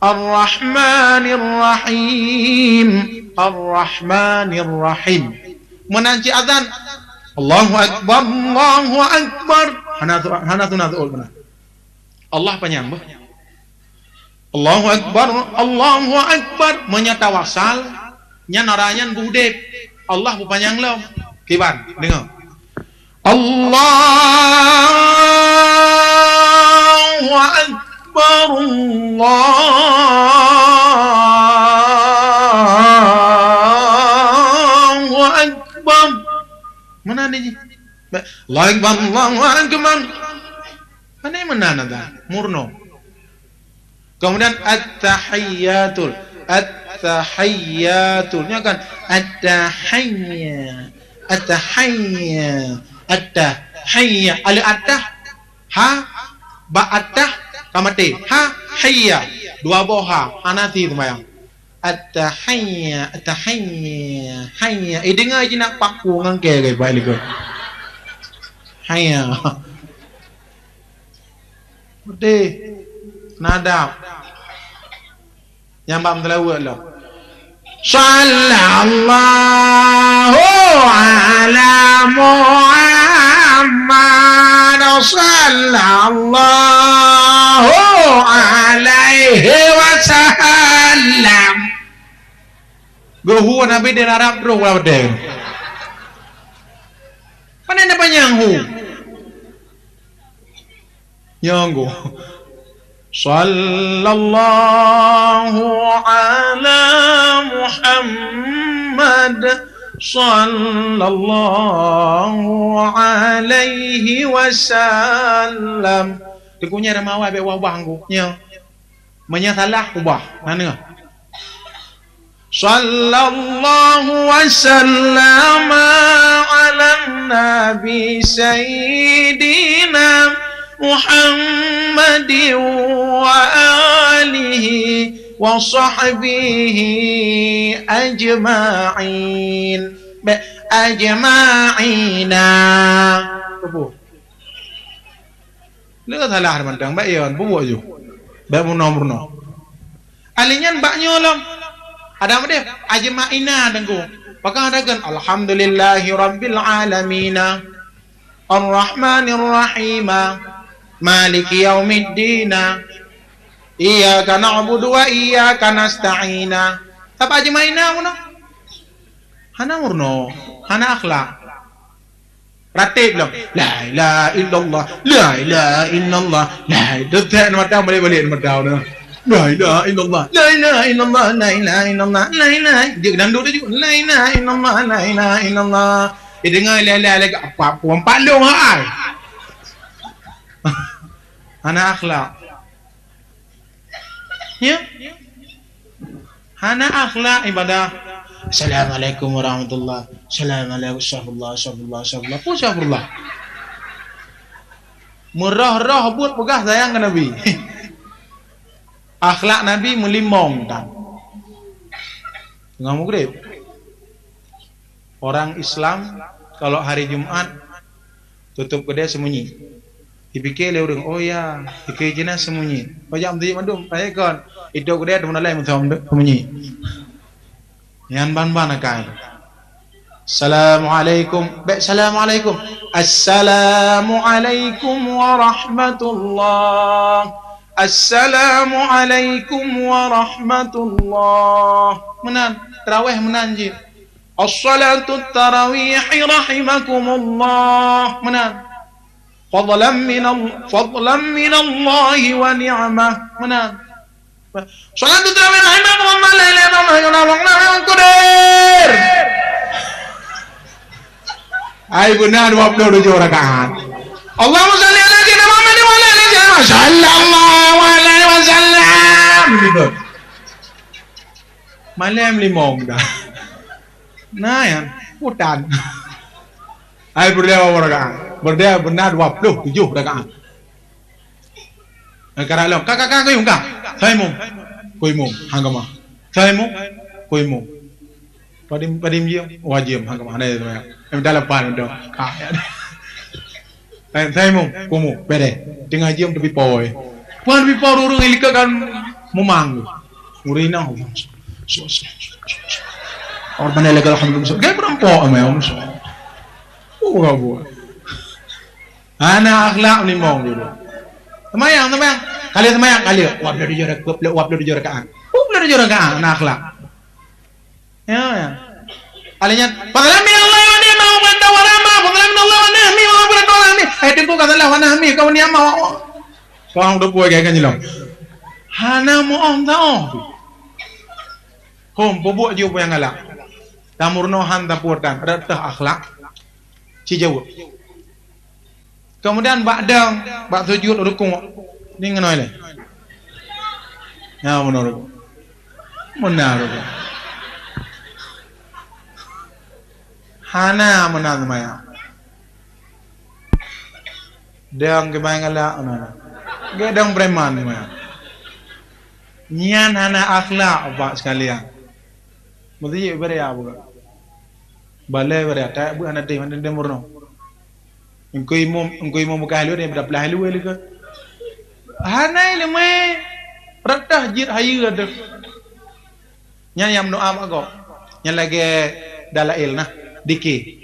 Ar-Rahmanir Rahim. Ar-Rahmanir Rahim. Meunan cit azan. Allahu Akbar, Allahu Akbar. Hana tu, hana tu, hana tu, meunan. Allah panyang bah. Allahu Akbar, Allahu Akbar. Meunyoe tawasal, nyan orang nyan beudeb. Allah beupanyang lom. Kiban, deungoe. Allahu Akbar, Allahu Akbar. Mana ni? Allahu Akbar, Allahu Akbar. Mana mana ada? Murno. Kemudian at-tahiyyatul. At-tahiyyatul. Nya kan? At-tahiyya. At-tahiyya. At-tahiyya. Alif atah. Ha. Ba atah. Ka maté. Ha. Hayya. Dua boh ha. Hana ti seumayang. At-tahiyya. At-tahiyya. Hayya. Eh, dengar je nak paku ngan ke, ke, baik lagi. Hayya. Beudeh. Nadab. Nyang bak meuseulaweuet lom. Sallallahu ala Muhammad. Sallallahu alaihi wasallam. Geuhu Nabi di Arab terus ulah beudeh. Pane na panyang hu? Nyang go. Sallallahu ala Muhammad. Sallallahu alaihi wasallam. Teungku nyan ramawai bèk wah-wah nggo. Nya. Meunyoe salah, ubah. Hana. Sallallahu wa sallama ala nabi sayyidina Muhammadin wa alihi wa sahbihi ajma'in. Bèk ajma'ina. Apa? Le salah mantong, bèk yon, bubuek ju. Bèk meurunoe-meurunoe. Ahli nyan bak nyoe lom. Ada meudeh, ajma'ina teungku. Pakon ada kan, alhamdulillahi rabbil alamina. Arrahmanir rahima. Maliki yaumiddina. Iyyaka na'budu wa iyyaka nasta'ina. Tapi ajma'ina meunan. Hana meurunoe, hana akhlak. Rateb lom. La ilaha illallah. La ilaha illallah. La ilaha, teutap mata balik-balik mata na. La ilaha illallah. La ilaha illallah. La ilaha illallah. La ilaha. Dia dangdut tu juga. La ilaha illallah. La ilaha illallah. Dia dengar la ilaha lagi apa pun. Empat long hai. Hana akhlak. Ya? Hana akhlak ibadah. Assalamualaikum warahmatullah. Assalamualaikum, astagfirullah, astagfirullah, astagfirullah. Apa astagfirullah? Meurah-rah buet peugah sayang keu Nabi. Akhlak Nabi meulimong tan. Teungoh meugreb. Orang Islam kalau hari Jumat tutup keudè seumunyi. Dipike lé ureueng, "Oh ya, dipike jihnyan seumunyi." Pajak meuseujid mandum, payah kon. Itôp keudè teuma lé meuseum-, seumunyi. Nyan ban-ban akai. Assalamualaikum. Bèk assalamualaikum. Assalamualaikum warahmatullah. Assalamualaikum warahmatullah. Meunan, tarawih meunan jih. As-salatu tarawih rahimakumullah. Meunan. Fadlan minal-, fadlan minallahi wa ni'mah. Meunan. Salatu tarawih rahimakumullah, la ilaha illallah, Allahu akbar. Ai beuna dua puluh tujuh rakaat. Allahumma shalli ala sayyidina Muhammad wa ala ali sayyidina Muhammad. Sallallahu alaihi wasallam. Malém limong dah. Nah, ya, hutan. Ai, beurdeh berapa rakaat? Beurdeh beuna dua puluh tujuh rakaat. Ka ralong, ka, ka, ka, kuyum, ka. Saimum. Kuyum, hang keumah. Saimum. Kuyum. Padum, padum jeuem, wajib hang keumah. Nah, ya, ya. Em, dalam pan dong. Ka, ya. Saimum, kuyum, beudeh. Teungoh jeuem teupipoi. Pan teupipoi ureueng-ureueng likot kan mumang. Ureueng inong. Rabbana lakal hamdu. Gaya peunampok ama. Oh, bukan buat. Hana akhlak limong dulu. Seumayang, seumayang. Kali seumayang, kali. Wah, dua puluh tujuh rakaat, dua puluh tujuh rakaat. Dua puluh tujuh rakaat, hana akhlak. Ya, ya. Kali nyan, fadlan minallahi wa ni'mah wa ma wa rahmah, fadlan minallahi wa ni'mah wa ma wa rahmah. Eh, teungku ka salah, wa nahmi, ka wa ni'mah, wa, wa. Kau udah puai gaya kan jelong. Hana mu'oh taoh. Hom, bubuk ju nyang galak. Tamurnohan taputan, reutoh akhlak. Ci jaweueb. Keumudian bak dong, bak sujut rukuk, ni ngon lé. Ya, meunan rukuk. Meunan rukuk. Hana meunan seumayang. Dong keubai galak meunan. Geu dong preman seumayang. Nyan hana akhlak, Bapak sekalian. Meusti ibarat apa? Balai beureutah, beuh hana deh, hana deh meurunoe. Engkau imum, engkau imum bukan halu deh, dah pelah halu lé ke. Hana ileumé, reutoh jeuet hayeue deh. Nyan nyang meudoa bak gob. Nyan lagée dalail nah, dike.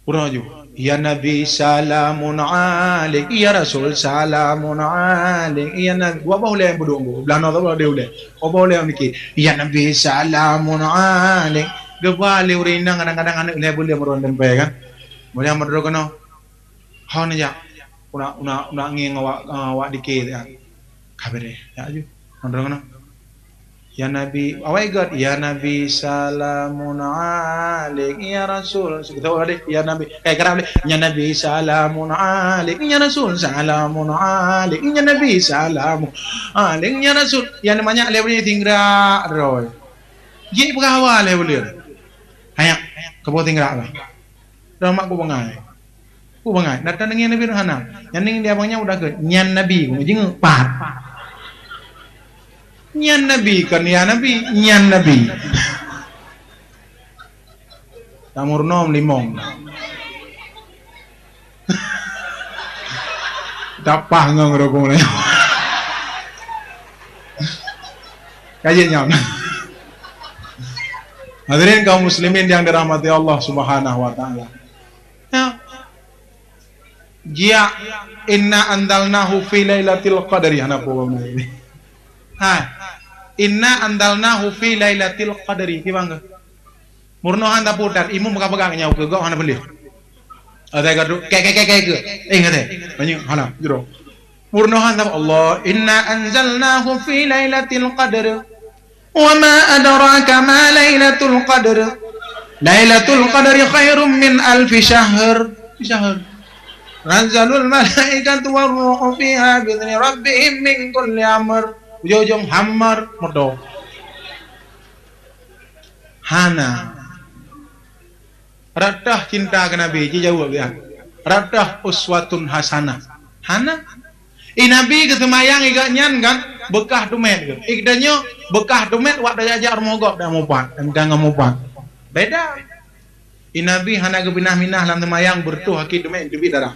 Uroe ju. Ya Nabi, salamun alaik. Ya Rasul, salamun alaik. Ya Nabi. Dua boh ulée beudong, belah noe dua boh ulée. Dua boh ulée niki. Ya Nabi, salamun alaik. Geuba lé ureueng inong kadang-kadang aneuk lhée buleuen meurôn leumpée kan. Keumudian meudroe keunoe. Hon jak. Una, una, una ngieng awak, awak dike kan. Ka beureh. Ya ju. Meudroe keunoe. Ya Nabi, awai gét, "Ya Nabi, salamun alaik, ya Rasul." Kita awak deh, "Ya Nabi," eh, kerap deh, "Ya Nabi, salamun alaik, ya Rasul, salamun alaik, ya Nabi, salamun alaik, ya Rasul." Yang namanya lewat tinggal roy. Jik peugah awal lewat dia. Hayak, kebo tinggal lah. Rahmat ku bangai. Ku bangai. Datang deungon Nabi Nuh hana. Nyan deungon dia abang nyan udah ke. Nyan Nabi, ku jingeupat. Nyan Nabi, kon ya Nabi, nyan Nabi. Tamur nom limong. Tapah ngon rokok mulai. Kaji nyam. Hadirin kaum muslimin yang dirahmati Allah Subhanahu wa taala. Ya. Jia, "Inna anzalnahu fi lailatul qadri." Hana peue bang ini. Ha. "Inna anzalnahu fi lailatul qadri." Ki bang ke? Murnohan taputar, imum ka pegang nyawa ke, gok hana boleh. Ada gaduh, ke, ke, ke, ke, ke. Eh, kata. Banyak, hana, jero. Murnohan taputar, Allah, "Inna anzalnahu fi lailatul qadr." Wa ma adraka ma lailatul qadr. Lailatul qadri khairum min alfi syahr. Syahr. Tanazzalul malaikatu war ruhu fiha bi'izni rabbihim min kulli amr. Ujong-ujong hamar merdok. Hana. Reutoh cinta keu Nabi, jijaweueb ya. Reutoh uswatun hasanah. Hana. I Nabi geuseumayang i gobnyan kan beukah teumèt geuh. I geutanyoe beukah teumèt wak tajak-jak rumoh gob dan mupat, dan jangan mupat. Beda. I Nabi hana geupinah-pinah lam seumayang beureutoh aki teumèt teubiet darah.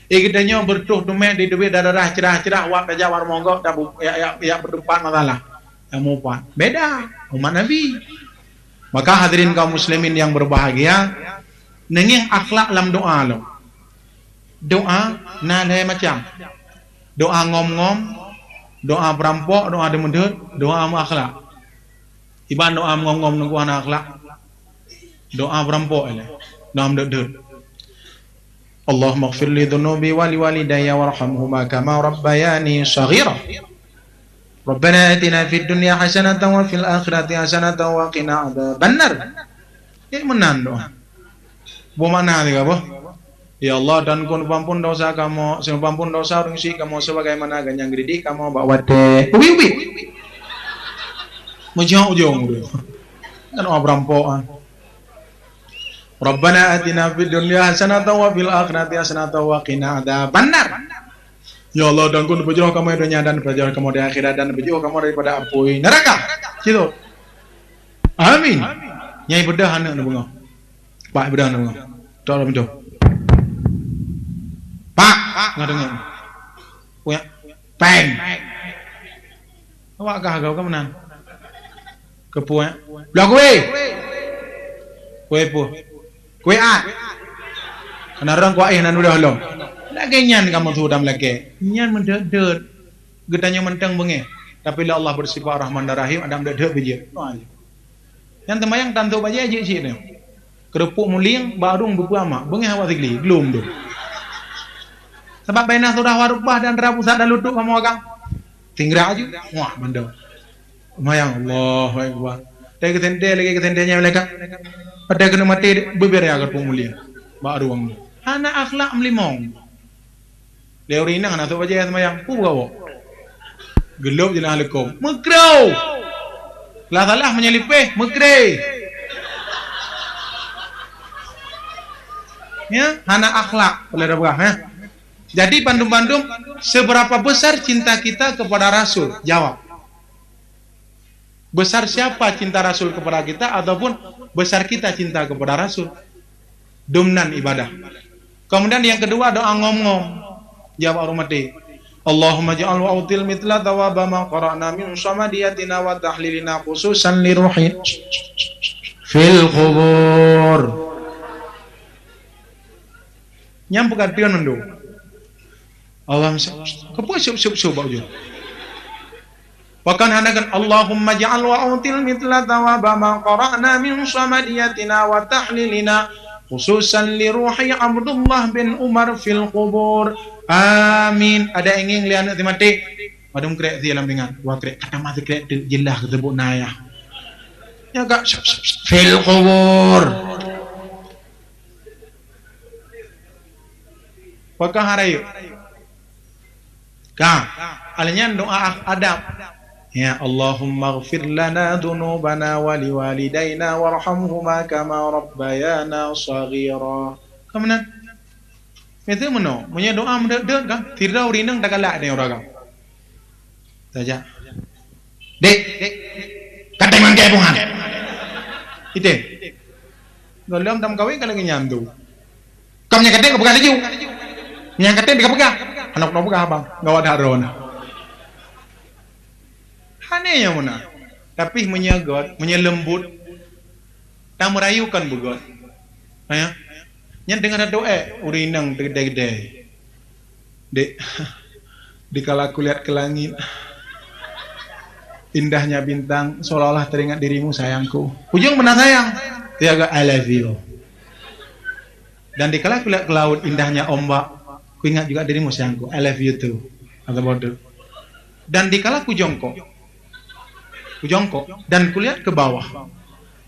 I geutanyoe beureutoh teumèt di teubiet darah cerah-cerah wak tajak wak rumoh gob dan bu-, ya, ya, ya beuteumpat masalah. Dan mupat. Beda. Umat Nabi. Maka hadirin kaum muslimin yang berbahagia, neungieng akhlak lam doa lom. Doa na lhèe macam. Doa ngom-ngom, doa peurampok, doa deumeudeut, doa meuakhlak. Iban doa ngom-ngom nunggu hana akhlak. Doa peurampok ilèe. Doa meudeut-deut. Allahummaghfir li dzunubi wa li walidayya warhamhuma kama rabbayani shaghira. Rabbana atina fid dunya hasanatan wa fil akhirati hasanatan wa qina adzabannar. Cit meunan doa. Boh makna lé ka boh. Ya Allah, dan kon peuampun dosa kamoe, seupampun dosa ureueng syik kamoe sebagaimana ganyang geudidik kamoe bak watèe ubi-ubi. Ujong-ujong tu. Kan orang perampok, ah. Rabbana atina fid dunya hasanatan wa fil akhirati hasanatan wa qina adzabannar. Ya Allah, dan kun peujroh kamoe donya dan peujroh kamoe di akhirat dan peujroh kamoe daripada apui neraka. Situ. Amin. Nyai beudôh aneuk na beungoh. Pak beudôh na beungoh. Tok lom tu. Pak, nggak dengar. Punya. Peng. Awak kah agau ka meunan? Keupeue? Bloe kue. Kue peue? Kue at. Kana rong kue eh nan udah lom. Lagèe nyan kamoe su dam lagèe. Nyan meudeuet-deuet. Geutanyoe mantong beungéh. Tapi lé Allah bersifat Rahman dan Rahim, ada meudeuet-deuet biji. Nyan teumayang tantu bajèe jih cit nyoe. Keurupuk mulieng, barong beupeue amak, beungéh awak sigli, glum tu. Sabab bainah sudah warubah dan rabu saat dan lutuk kamoe agam. Tinggra aju, wah, bandum. Mayang, Allahu Akbar. Tapi keuteuntèe lagèe keuteuntèe nyan malaikat. Padahai keuneuk maté, beubér ya keurupuk mulieng. Barong. Hana akhlak meulimong. Lé ureueng inong hana sôk bajèe seumayang, peue buka woe? Geulôb jeulaih leukom. Meukro! Salah-salah meunyoe lipéh, meukre! Ya, hana akhlak, boleh dah peugah, ya. Jadi, bandum-bandum, seberapa besar cinta kita kepada Rasul? Jawab. Besar siapa cinta Rasul kepada kita ataupun besar kita cinta kepada Rasul? Dum nan ibadah. Kemudian yang kedua, doa ngom-ngom. Jawab ureueng maté. Allahumma ja'al wa util mithla thawaba ma qara'na min samadiyatina wa tahlilina khususan li ruhi fil qubur. Nyang peukateun mandum. Allahumma sa-, keupeue sub-sub-sub bak ujong? Pakon hana kan, Allahumma ja'al wa util mithla thawaba ma qara'na min samadiyatina wa tahlilina, khususan li ruhi Abdullah bin Umar fil qubur. Amin. Ada ingin lihat anak mati. Padum krek di alam dengan. Wah, krek kata mati krek tu jelas kita buat naya. Ya, Kak. Fil qubur. Pakon hana rayeuk? Ka. Alah nyan doa adab. Ya, Allahumma ighfir lana dzunubana wa liwalidaina warhamhuma kama rabbayana shaghira. Ka meunan. Meuteumeunoe, meunyoe doa meudeuet-deuet kan, sidroe ureueng inong tagalak deh ureueng agam. Tajak. Dek, kateng manggée buhan. Item. Gohlom tam kawin kan lagée nyan tu. Kam nyang kateng ka peugah laju. Nyang kateng ka peugah. Aneuk na peugah abang. Gawat dak droe na. Hana nyang meunan. Tapi meunyoe göt, meunyoe leumbut, tameurayu kan beugöt. Ya. Nyan teungoh tadoe ureueng inong teugedai-gedai. Dek, dikala kulihat ke langit, indahnya bintang, seolah-olah teringat dirimu sayangku. Ujong beuna sayang. Dia agak I love you. Dan dikala kulihat ke laut, indahnya ombak, kuingat juga dirimu sayangku. I love you too. Atau bodoh. Dan dikala kujongkok, kujongkok dan kulihat ke bawah,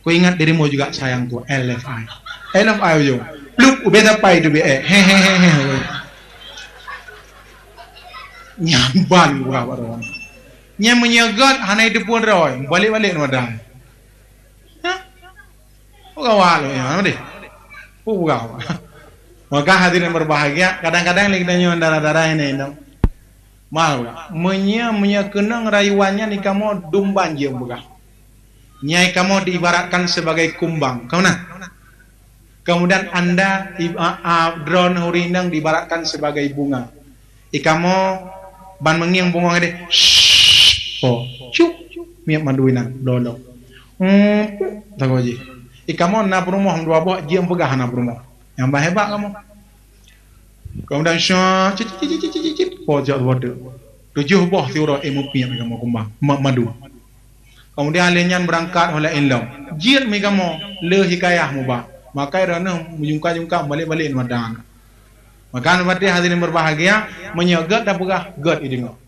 kuingat dirimu juga sayangku. I love I. I love I ujong. Plup, ubé sapai tu bé, eh. Hehehe. Nyamban gurah bak droe. Nyang meunyeugöt hana jiteupeue droe, balik-balik nyoe dah. Hah? Peugawat lôn nyan, nama deh? Peugawat. Maka hadirin berbahagia, kadang-kadang lé geutanyoe dara-dara ini, dong. Mal, meunyoe, meunyoe keunong rayuan nyan di kamoe dumban jeuem peugah. Nyai kamoe diibaratkan sebagai kumbang. Kau na? Kemudian anda, i-, a, a, droeneuh ureueng inong diibaratkan sebagai bunga. I kamoe ban meungieng bungöng deh. Shh. Oh, cup. Miet madu inan, lolo. Hmm, tagoe jih. I kamoe na peurumoh dua boh, jeuem peugah na peurumoh. Nyang bah hebat kamoe. Kemudian, syah, cit, cit, cit. Po jak wadeuk. Tujoh boh siuroe, eh, mupiep i kamoe kumbang. Ma-, madu. Kemudian lé nyan beurangkat u laén lom. Jeuet mi kamoe, le hikayah mubah. Maka droeneuh meujungka-jungka, balek-balek nyoe dah. Maka neupatéh hadirin berbahagia, meunyoe göt tapeugah, göt ideungoe.